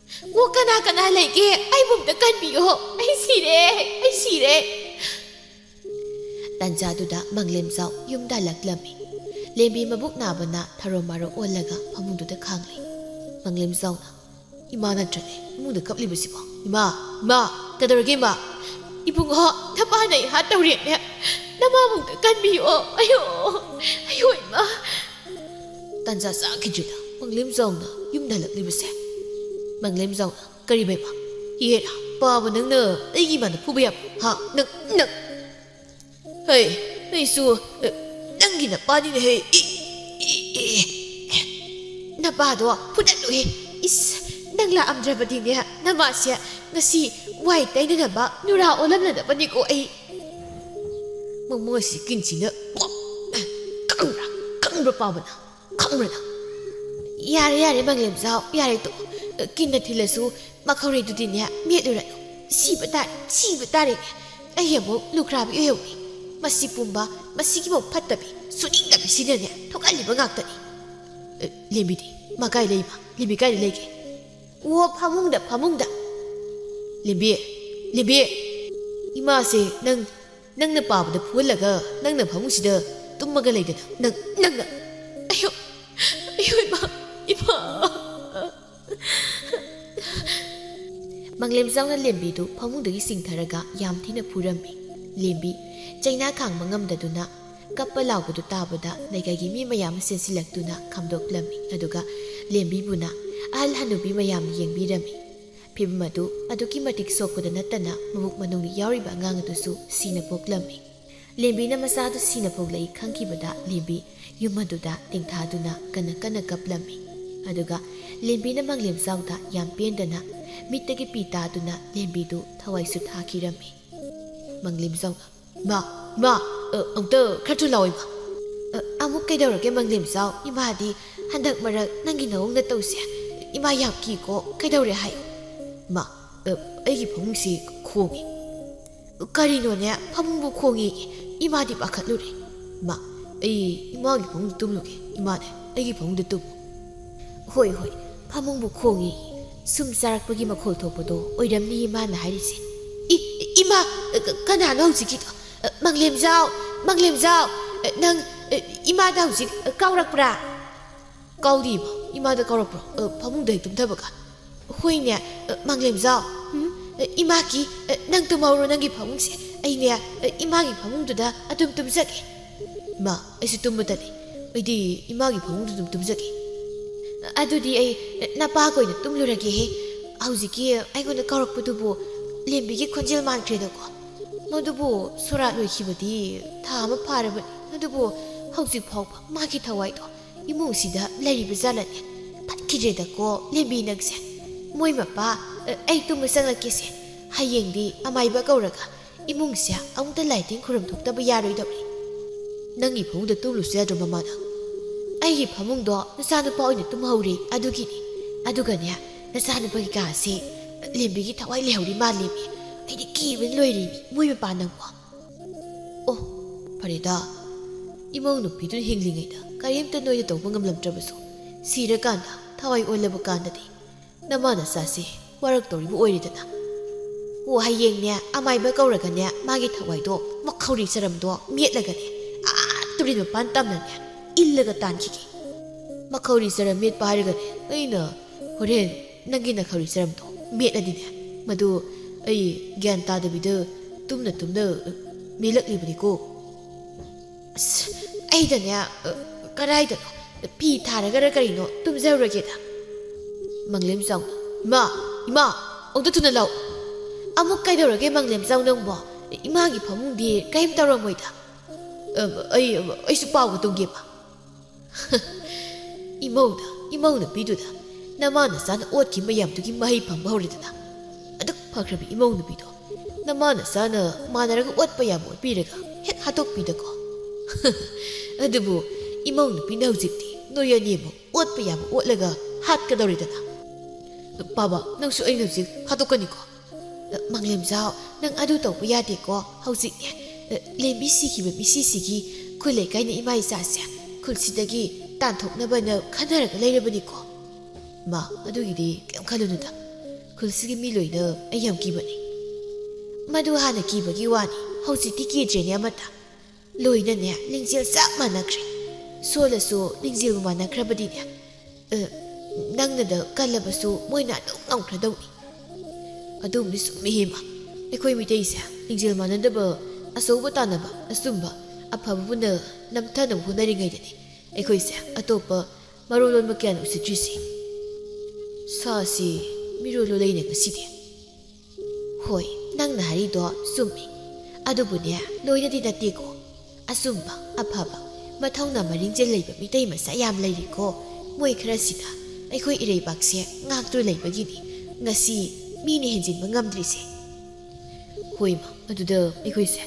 ꯑꯣ, ꯀꯅꯥ ꯀꯅꯥ ꯂꯩꯒꯦ? ꯑꯩꯕꯨ ꯑꯝꯇ ꯀꯟꯕꯤꯌꯣ꯫ ꯑꯩ ꯁꯤꯔꯦ, ꯑꯩ ꯁꯤꯔꯦ꯫ ꯇꯥꯟꯖꯥꯗꯨꯗ ꯃꯪꯂꯦꯝꯖꯥꯎ ꯌꯨꯝꯗ ꯍꯜꯂꯛꯂꯝꯃꯤ꯫ ꯂꯦꯝꯕꯤ ꯃꯕꯨꯛ ꯅꯥꯕꯅ ꯊꯔꯣ ꯃꯥꯔꯣ ꯑꯣꯜꯂꯒ ꯐꯃꯨꯡꯗꯨꯗ ꯈꯥꯡꯂꯩ꯫ ꯃꯪꯂꯦꯝꯖꯥꯎꯅ, "ꯏꯃꯥ ꯅꯠꯇ꯭ꯔꯅꯦ ꯏꯃꯨꯡꯗ ꯀꯞꯂꯤꯕꯁꯤꯕꯣ? ꯏꯃꯥ, ꯏꯃꯥ, ꯀꯩꯗꯧꯔꯒꯦ ꯏꯃꯥ?" "ꯏꯕꯨꯡꯉꯣ, ꯅꯄꯥꯅ ꯑꯩ ꯍꯥꯠ ꯇꯧꯔꯦꯅꯦ꯫ ꯅꯃꯥꯕꯨ ꯑꯝꯇ ꯀꯟꯕꯤꯌꯣ꯫ ꯑꯌꯣ, ꯑꯌꯣ ꯏꯃꯥ꯫" ꯇꯥꯟꯖꯥ ꯆꯥꯈꯤꯗ꯭ꯔꯤꯗ ꯃꯪꯂꯦꯝꯖꯥꯎꯅ ꯌꯨꯝꯗ ꯍꯜꯂꯛꯂꯤꯕꯁꯦ꯫ ꯃꯪꯂꯦꯝꯖꯥꯎꯅ, "ꯀꯔꯤ ꯕꯦꯝꯃ? ꯍꯦꯔꯥ, ꯄꯥꯕ ꯅꯪꯅ ꯑꯩꯒꯤ ꯏꯃꯥꯗ ꯐꯨꯕ ꯌꯥꯕ꯭ꯔꯣ? ꯍꯥ? ꯅꯪ, ꯅꯪ!" "ꯍꯩ, ꯅꯪꯁꯨ, ꯑ, ꯅꯪꯒꯤ ꯅꯄꯥꯅꯤꯅꯦ ꯍꯦ꯫ E, E, E, E. ꯅꯄꯥꯗꯣ ꯐꯨꯗꯠꯂꯨꯍꯦ꯫ ꯏꯁ, ꯅꯪ ꯂꯥꯛꯑꯝꯗ꯭ꯔꯕꯗꯤꯅꯦ, ꯅꯃꯥꯁꯦ ꯉꯁꯤ ꯋꯥꯏ ꯇꯩꯅꯅꯕ ꯅꯨꯔꯥ ꯑꯣꯜꯂꯝꯅꯅꯕꯅꯤꯀꯣ ꯑꯩ꯫" ꯃꯃꯣꯏꯁꯤ ꯀꯤꯟꯁꯤꯅ ꯄꯣꯞ! ꯈꯪꯕ꯭ꯔꯥ? ꯈꯪꯕ꯭ꯔꯥ ꯄꯥꯕꯅ? ꯈꯪꯕ꯭ꯔꯥ ꯅꯪ? "ꯌꯥꯔꯦ, ꯌꯥꯔꯦ, ꯃꯪꯂꯦꯝꯖꯥꯎ, ꯌꯥꯔꯦ ꯇꯣꯛꯑꯣ꯫ ꯀꯤꯟꯅ ꯊꯤꯜꯂꯁꯨ ꯃꯈꯧꯔꯤꯗꯨꯗꯤꯅꯦ ꯃꯦꯠꯂꯨꯔꯅꯨ꯫ ꯁꯤꯕ ꯇꯥꯔꯦ, ꯁꯤꯕ ꯇꯥꯔꯦꯅꯦ꯫ ꯑꯩ ꯑꯃꯨꯛ ꯂꯨꯈ꯭ꯔꯥꯕꯤ ꯑꯣꯏꯍꯧꯅꯤ꯫ ꯃꯁꯤ ꯄꯨꯝꯕ, ꯃꯁꯤꯒꯤꯃꯨꯛ ꯐꯠꯇꯕꯤ, ꯁꯨꯅꯤꯡꯗꯕꯤꯁꯤꯅꯅꯦ ꯊꯣꯛꯍꯜꯂꯤꯕ ꯉꯥꯛꯇꯅꯤ꯫" "ꯑꯦ, ꯂꯦꯝꯕꯤꯗꯤ? ꯃꯥ ꯀꯥꯏ ꯂꯩꯕ? ꯂꯦꯝꯕꯤ ꯀꯥꯏꯗ ꯂꯩꯒꯦ?" "ꯑꯣ, ꯐꯃꯨꯡꯗ, ꯐꯃꯨꯡꯗ꯫" "ꯂꯦꯝꯕꯤ, ꯂꯦꯝꯕꯤ! ꯏꯃꯥꯁꯦ ꯅꯪ, ꯅꯪꯅ ꯄꯥꯕꯗ ꯐꯨꯍꯜꯂꯒ ꯅꯪꯅ ꯐꯃꯨꯡꯁꯤꯗ ꯇꯨꯝꯃꯒ ꯂꯩꯗꯅ꯫ ꯅꯪ, ꯅꯪꯅ!" "ꯑꯌꯣ, ꯑꯌꯣ, ꯏꯃꯥ, ꯏꯃꯥ!" ꯃꯪꯂꯦꯝꯖꯥꯎꯅ ꯂꯦꯝꯕꯤꯗꯨ ꯐꯃꯨꯡꯗꯒꯤ ꯆꯤꯡꯊꯔꯒ ꯌꯥꯝ ꯊꯤꯅ ꯐꯨꯔꯝꯃꯤ꯫ ꯂꯦꯝꯕꯤ ꯆꯩꯅꯥ ꯈꯥꯡꯕ ꯉꯝꯗꯗꯨꯅ ꯀꯞꯄ ꯂꯥꯎꯕꯗꯨ ꯇꯥꯕꯗ ꯂꯩꯀꯥꯏꯒꯤ ꯃꯤ ꯃꯌꯥꯝ ꯆꯦꯟꯁꯤꯜꯂꯛꯇꯨꯅ ꯈꯥꯝꯗꯣꯛꯂꯝꯃꯤ꯫ ꯑꯗꯨꯒ ꯂꯦꯝꯕꯤꯕꯨꯅ ꯑꯍꯜ ꯍꯅꯨꯕꯤ ꯃꯌꯥꯝꯅ ꯌꯦꯡꯕꯤꯔꯝꯃꯤ꯫ ꯐꯤꯕꯝ ꯑꯗꯨ ꯑꯗꯨꯛꯀꯤ ꯃꯇꯤꯛ ꯁꯣꯛꯄꯗ ꯅꯠꯇꯅ ꯃꯕꯨꯛ ꯃꯅꯨꯡꯗ ꯌꯥꯎꯔꯤꯕ ꯑꯉꯥꯡ ꯑꯗꯨꯁꯨ ꯁꯤꯅ ꯄꯣꯛꯂꯝꯃꯤ꯫ ꯂꯦꯝꯕꯤꯅ ꯃꯆꯥꯗꯨ ꯁꯤꯅ ꯄꯣꯛꯂꯛꯏ ꯈꯪꯈꯤꯕꯗ ꯂꯦꯝꯕꯤ ꯌꯨꯝ ꯑꯗꯨꯗ ꯇꯦꯡꯊꯥꯗꯨꯅ ꯀꯟꯅ ꯀꯟꯅ ꯀꯞꯂꯝꯃꯤ꯫ ꯑꯗꯨꯒ ꯂꯦꯝꯕꯤꯅ ꯃꯪꯂꯦꯝꯖꯥꯎꯗ ꯌꯥꯝ ꯄꯦꯟꯗꯅ ꯃꯤꯠꯇꯒꯤ ꯄꯤ ꯇꯥꯗꯨꯅ ꯂꯦꯝꯕꯤꯗꯨ ꯊꯋꯥꯏꯁꯨ ꯊꯥꯈꯤꯔꯝꯃꯤ꯫ ꯃꯪꯂꯦꯝꯖꯥꯎꯅ, "ꯏꯃꯥ, ꯏꯃꯥ, ꯑ, ꯑꯃꯨꯛꯇ ꯈꯔ ꯊꯨꯅ ꯂꯥꯛꯑꯣ ꯏꯃꯥ꯫" "ꯑ, ꯑꯃꯨꯛ ꯀꯩꯗꯧꯔꯒꯦ ꯃꯪꯂꯦꯝꯖꯥꯎ? ꯏꯃꯥꯗꯤ ꯍꯟꯗꯛ ꯃꯔꯛ ꯅꯪꯒꯤ ꯅꯑꯣꯡ ꯅꯇꯧꯁꯦ ꯏꯃꯥ ꯌꯥꯝ ꯀꯤꯀꯣ, ꯀꯩꯗꯧꯔꯦ ꯍꯥꯏꯌꯨ꯫" "ꯏꯃꯥ, ꯑ, ꯑꯩꯒꯤ ꯐꯃꯨꯡꯁꯤ ꯈꯣꯡꯉꯤ꯫" "ꯀꯔꯤꯅꯣꯅꯦ, ꯐꯃꯨꯡꯕꯨ ꯈꯣꯡꯉꯤ?" ꯏꯃꯥꯗꯤ ꯄꯥꯈꯠꯂꯨꯔꯦ꯫ "ꯏꯃꯥ, ꯑꯩ ꯏꯃꯥꯒꯤ ꯐꯃꯨꯡꯗ ꯇꯨꯝꯂꯨꯒꯦ꯫ ꯏꯃꯥꯅꯦ, ꯑꯩꯒꯤ ꯐꯃꯨꯡꯗ ꯇꯨꯝꯃꯨ꯫" "ꯍꯣꯏ, ꯍꯣꯏ, ꯐꯃꯨꯡꯕꯨ ꯈꯣꯡꯉꯤ꯫ ꯁꯨꯝ ꯆꯥꯔꯛꯄꯒꯤ ꯃꯈꯣꯜ ꯊꯣꯛꯄꯗꯣ ꯑꯣꯏꯔꯝꯅꯤ ꯏꯃꯥꯅ ꯍꯥꯏꯔꯤꯁꯦ꯫ "ꯏ, ꯏꯃꯥ, ꯀ-, ꯀꯅꯥꯅꯣ ꯍꯧꯖꯤꯛꯀꯤꯗꯣ? ꯃꯥꯡꯂꯦꯝꯖꯥꯎ, ꯃꯥꯡꯂꯦꯝꯖꯥꯎ, ꯅꯪ ꯏꯃꯥꯗ ꯍꯧꯖꯤꯛ ꯀꯥꯎꯔꯛꯄ꯭ꯔꯥ?" "ꯀꯥꯎꯗꯦ ꯏꯃꯥ, ꯏꯃꯥꯗ ꯀꯥꯎꯔꯛꯄ꯭ꯔꯣ? ꯐꯃꯨꯡꯗ ꯍꯦꯛ ꯇꯨꯝꯊꯕꯒ?" "ꯍꯣꯏꯅꯦ, ꯃꯥꯡꯂꯦꯝꯖꯥꯎ, ꯎꯝ, ꯏꯃꯥꯒꯤ, ꯅꯪ ꯇꯨꯝꯍꯧꯔꯣ ꯅꯪꯒꯤ ꯐꯃꯨꯡꯁꯦ, ꯑꯩꯅꯦ ꯏꯃꯥꯒꯤ ꯐꯃꯨꯡꯗꯨꯗ ꯑꯗꯨꯝ ꯇꯨꯝꯖꯒꯦ꯫" "ꯏꯃꯥ, ꯑꯩꯁꯨ ꯇꯨꯝꯕ ꯇꯜꯂꯤ, ꯑꯩꯗꯤ ꯏꯃꯥꯒꯤ ꯐꯃꯨꯡꯗ ꯑꯗꯨꯝ ꯇꯨꯝꯖꯒꯦ꯫" "ꯑꯗꯨꯗꯤ ꯑꯩ ꯅꯄꯥꯒ ꯑꯣꯏꯅ ꯇꯨꯝꯂꯨꯔꯒꯦꯍꯦ꯫ ꯍꯧꯖꯤꯛꯀꯤ ꯑꯩꯉꯣꯟꯗ ꯀꯧꯔꯛꯄꯗꯨꯕꯨ ꯂꯦꯝꯕꯤꯒꯤ ꯈꯣꯟꯖꯦꯜ ꯃꯥꯟꯈ꯭ꯔꯦꯗꯀꯣ꯫ ꯃꯗꯨꯕꯨ ꯁꯣꯔꯥꯠ ꯂꯣꯏꯈꯤꯕꯗꯤ ꯊꯥ ꯑꯃ ꯐꯥꯔꯕꯅꯤ, ꯑꯗꯨꯕꯨ ꯍꯧꯖꯤꯛ ꯐꯥꯎꯕ ꯃꯥꯒꯤ ꯊꯋꯥꯏꯗꯣ ꯏꯃꯨꯡꯁꯤꯗ ꯂꯩꯔꯤꯕ ꯖꯥꯠꯂꯅꯦ? ꯐꯠꯈꯤꯗ꯭ꯔꯦꯗꯀꯣ ꯂꯦꯝꯕꯤ ꯅꯪꯁꯦ꯫ ꯃꯣꯏ ꯃꯄꯥ, ꯑꯩ ꯇꯨꯝꯕ ꯆꯪꯂꯛꯀꯦꯁꯦ꯫ ꯍꯌꯦꯡꯗꯤ ꯑꯃꯥꯏꯕ ꯀꯧꯔꯒ ꯏꯃꯨꯡꯁꯦ ꯑꯃꯨꯛꯇ ꯂꯥꯏ ꯇꯤꯟ ꯈꯨꯔꯨꯝ ꯊꯣꯛꯇꯕ ꯌꯥꯔꯣꯏꯗꯧꯔꯤ꯫" "ꯅꯪꯒꯤ ꯐꯃꯨꯡꯗ ꯇꯨꯝꯂꯨꯁꯨ ꯌꯥꯗ꯭ꯔꯣ ꯃꯃꯥꯅ?" "ꯑꯩꯒꯤ ꯐꯃꯨꯡꯗꯣ ꯅꯆꯥꯅꯨꯄꯥ ꯑꯣꯏꯅ ꯇꯨꯝꯍꯧꯔꯦ ꯑꯗꯨꯒꯤꯅꯤ꯫ ꯑꯗꯨꯒꯅꯦ, ꯅꯆꯥꯅꯨꯄꯥꯒꯤ ꯀꯥꯁꯦ ꯂꯦꯝꯕꯤꯒꯤ ꯊꯋꯥꯏ ꯂꯩꯍꯧꯔꯤ ꯃꯥꯜꯂꯦꯃꯤ꯫ ꯑꯩꯗꯤ ꯀꯤꯕꯅ ꯂꯣꯏꯔꯦꯃꯤ, ꯃꯣꯏ ꯃꯄꯥ ꯅꯪꯕꯣ꯫" "ꯑꯣ, ꯐꯔꯦꯗ, ꯏꯃꯧ ꯅꯨꯄꯤꯗꯨꯅ ꯍꯤꯡꯂꯤꯉꯩꯗ ꯀꯔꯤꯝꯇ ꯅꯣꯏꯗ ꯇꯧꯕ ꯉꯝꯂꯝꯗ꯭ꯔꯕꯁꯨ, ꯁꯤꯔꯀꯥꯟꯗ ꯊꯋꯥꯏ ꯑꯣꯜꯂꯕ ꯀꯥꯟꯗꯗꯤ ꯅꯃꯥ ꯅꯆꯥꯁꯦ ꯋꯥꯔꯛꯇꯧꯔꯤꯕ ꯑꯣꯏꯔꯦꯗꯅ꯫ ꯑꯣ, ꯍꯌꯦꯡꯅꯦ ꯑꯃꯥꯏꯕ ꯀꯧꯔꯒꯅꯦ ꯃꯥꯒꯤ ꯊꯋꯥꯏꯗꯣ ꯃꯈꯧꯔꯤ ꯆꯔꯝꯗꯣ ꯃꯦꯠꯂꯒꯅꯦ ꯑꯥ ꯇꯨꯔꯦꯟ ꯃꯄꯥꯟ ꯇꯝꯅꯅꯦ ꯏꯜꯂꯒ ꯇꯥꯟꯈꯤꯒꯦ꯫" "ꯃꯈꯧꯔꯤ ꯆꯔꯝ ꯃꯦꯠꯄ ꯍꯥꯏꯔꯒꯅꯦ ꯑꯩꯅ ꯍꯣꯔꯦꯟ ꯅꯪꯒꯤ ꯅꯈꯧꯔꯤ ꯆꯔꯝꯗꯣ ꯃꯦꯠꯂꯗꯤꯅꯦ, ꯃꯗꯨ ꯑꯩ ꯒ꯭ꯌꯥꯟ ꯇꯥꯗꯕꯤꯗ ꯇꯨꯝꯅ ꯇꯨꯝꯅ ꯃꯦꯠꯂꯛꯂꯤꯕꯅꯤꯀꯣ꯫" "ꯑꯁ, ꯑꯩꯗꯅꯦ, ꯑ, ꯀꯗꯥꯏꯗꯅꯣ ꯐꯤ ꯊꯥꯔꯒꯔ ꯀꯔꯤꯅꯣ ꯇꯨꯝꯖꯔꯨꯔꯒꯦꯗ꯫" ꯃꯪꯂꯦꯝ ꯆꯥꯎꯅ, "ꯏꯃꯥ, ꯏꯃꯥ, ꯑꯃꯨꯛꯇ ꯊꯨꯅ ꯂꯥꯛꯎ꯫" "ꯑꯃꯨꯛ ꯀꯩꯗꯧꯔꯒꯦ ꯃꯪꯂꯦꯝ ꯆꯥꯎ ꯅꯪꯕꯣ? ꯏꯃꯥꯒꯤ ꯐꯃꯨꯡꯗꯤ ꯀꯔꯤꯝ ꯇꯧꯔꯝꯃꯣꯏꯗ꯫" "ꯑ, ꯑꯩ, ꯑꯩꯁꯨ ꯄꯥꯎꯒ ꯇꯨꯝꯒꯦꯕ꯫" "ꯏꯃꯧꯗ, ꯏꯃꯧ ꯅꯨꯄꯤꯗꯨꯗ ꯅꯃꯥ ꯅꯆꯥꯅ ꯑꯣꯠꯈꯤꯕ ꯃꯌꯥꯝꯗꯨꯒꯤ ꯃꯍꯩ ꯐꯪꯕ ꯍꯧꯔꯦꯗꯅ꯫ ꯑꯗꯨꯛ ꯐꯈ꯭ꯔꯕ ꯏꯃꯧ ꯅꯨꯄꯤꯗꯣ ꯅꯃꯥ ꯅꯆꯥꯅ ꯃꯥꯟꯅꯔꯒ ꯑꯣꯠꯄ ꯌꯥꯕ ꯑꯣꯠꯄꯤꯔꯒ ꯍꯦꯛ ꯍꯥꯠꯇꯣꯛꯄꯤꯗꯀꯣ꯫" "ꯑꯗꯨꯕꯨ ꯏꯃꯧ ꯅꯨꯄꯤꯅ ꯍꯧꯖꯤꯛꯇꯤ ꯅꯣꯏ ꯑꯅꯤꯃꯛ ꯑꯣꯠꯄ ꯌꯥꯕ ꯑꯣꯠꯂꯒ ꯍꯥꯠꯀꯗꯧꯔꯦꯗꯅ꯫ ꯄꯥꯕ, ꯅꯪꯁꯨ ꯑꯩꯅ ꯍꯧꯖꯤꯛ ꯍꯥꯠꯇꯣꯛꯀꯅꯤꯀꯣ꯫" "ꯃꯪꯂꯦꯝꯖꯥꯎ, ꯅꯪ ꯑꯗꯨ ꯇꯧꯕ ꯌꯥꯗꯦꯀꯣ꯫ ꯍꯧꯖꯤꯛꯅꯦ, ꯂꯦꯝꯕꯤ ꯁꯤꯈꯤꯕ ꯃꯤꯁꯤꯁꯤꯒꯤ ꯈꯨꯜ ꯂꯩꯀꯥꯏꯅ ꯏꯃꯥ ꯏꯆꯥꯁꯦ ꯈꯨꯜꯁꯤꯗꯒꯤ ꯇꯥꯟꯊꯣꯛꯅꯕꯅ ꯈꯟꯅꯔꯒ ꯂꯩꯔꯕꯅꯤꯀꯣ꯫" "ꯃꯥ, ꯑꯗꯨꯒꯤꯗꯤ ꯀꯩꯝ ꯈꯜꯂꯨꯅꯨꯗ꯫ ꯈꯨꯜꯁꯤꯒꯤ ꯃꯤ ꯂꯣꯏꯅ ꯑꯩ ꯌꯥꯝ ꯀꯤꯕꯅꯤ꯫ ꯃꯗꯨ ꯍꯥꯟꯅ ꯀꯤꯕꯒꯤ ꯋꯥꯅꯤ, ꯍꯧꯖꯤꯛꯇꯤ ꯀꯤꯗ꯭ꯔꯦꯅꯦ ꯑꯃꯠꯇ꯫ ꯂꯣꯏꯅꯅꯦ ꯂꯤꯡꯖꯦꯜ ꯆꯞ ꯃꯥꯟꯅꯈ꯭ꯔꯦ꯫ ꯁꯣꯜꯂꯁꯨ ꯂꯤꯡꯖꯦꯜꯕꯨ ꯃꯥꯟꯅꯈ꯭ꯔꯕꯗꯤꯅꯦ, ꯑ, ꯅꯪꯅꯗ ꯀꯜꯂꯕꯁꯨ ꯃꯣꯏꯅ ꯑꯗꯨꯝ ꯉꯝꯈ꯭ꯔꯗꯧꯅꯤ꯫ ꯑꯗꯨꯝꯗꯤ ꯆꯨꯝꯃꯤ ꯍꯦꯃ꯫ ꯑꯩꯈꯣꯏ ꯃꯤꯇꯩꯁꯦ ꯂꯤꯡꯖꯦꯜ ꯃꯥꯟꯅꯗꯕ, ꯑꯆꯧꯕ ꯇꯥꯟꯅꯕ, ꯑꯆꯨꯝꯕ, ꯑꯐꯕꯕꯨꯅ ꯅꯝꯊꯅꯕ ꯍꯣꯠꯅꯔꯤꯉꯩꯗꯅꯤ ꯑꯩꯈꯣꯏꯁꯦ ꯑꯇꯣꯞꯄ ꯃꯔꯣꯜ ꯂꯣꯟꯕ ꯀꯌꯥꯅ ꯎꯁꯤꯠꯇ꯭ꯔꯤꯁꯤ꯫ ꯁꯥꯁꯤ ꯃꯤꯔꯣꯜ ꯂꯣꯂꯩꯅ ꯉꯁꯤꯗꯤ꯫ ꯍꯣꯏ, ꯅꯪꯅ ꯍꯥꯏꯔꯤꯗꯣ ꯆꯨꯝꯃꯤ꯫ ꯑꯗꯨꯕꯨꯅꯦ, ꯂꯣꯏꯅꯗꯤ ꯅꯠꯇꯦꯀꯣ꯫ ꯑꯆꯨꯝꯕ, ꯑꯐꯕ, ꯃꯊꯧꯅꯥ ꯃꯔꯤꯡꯖꯦꯜ ꯂꯩꯕ ꯃꯤꯇꯩ ꯃꯆꯥ ꯌꯥꯝ ꯂꯩꯔꯤꯀꯣ꯫ ꯃꯣꯏ ꯈꯔꯁꯤꯅ ꯑꯩꯈꯣꯏ ꯏꯔꯩꯕꯥꯛꯁꯦ ꯉꯥꯛꯇꯨꯅ ꯂꯩꯕꯒꯤꯅꯤ ꯉꯁꯤ ꯃꯤꯅ ꯍꯦꯟꯖꯤꯟꯕ ꯉꯝꯗ꯭ꯔꯤꯁꯦ꯫ ꯍꯣꯏ ꯏꯃꯥ, ꯑꯗꯨꯗ ꯑꯩꯈꯣꯏꯁꯦ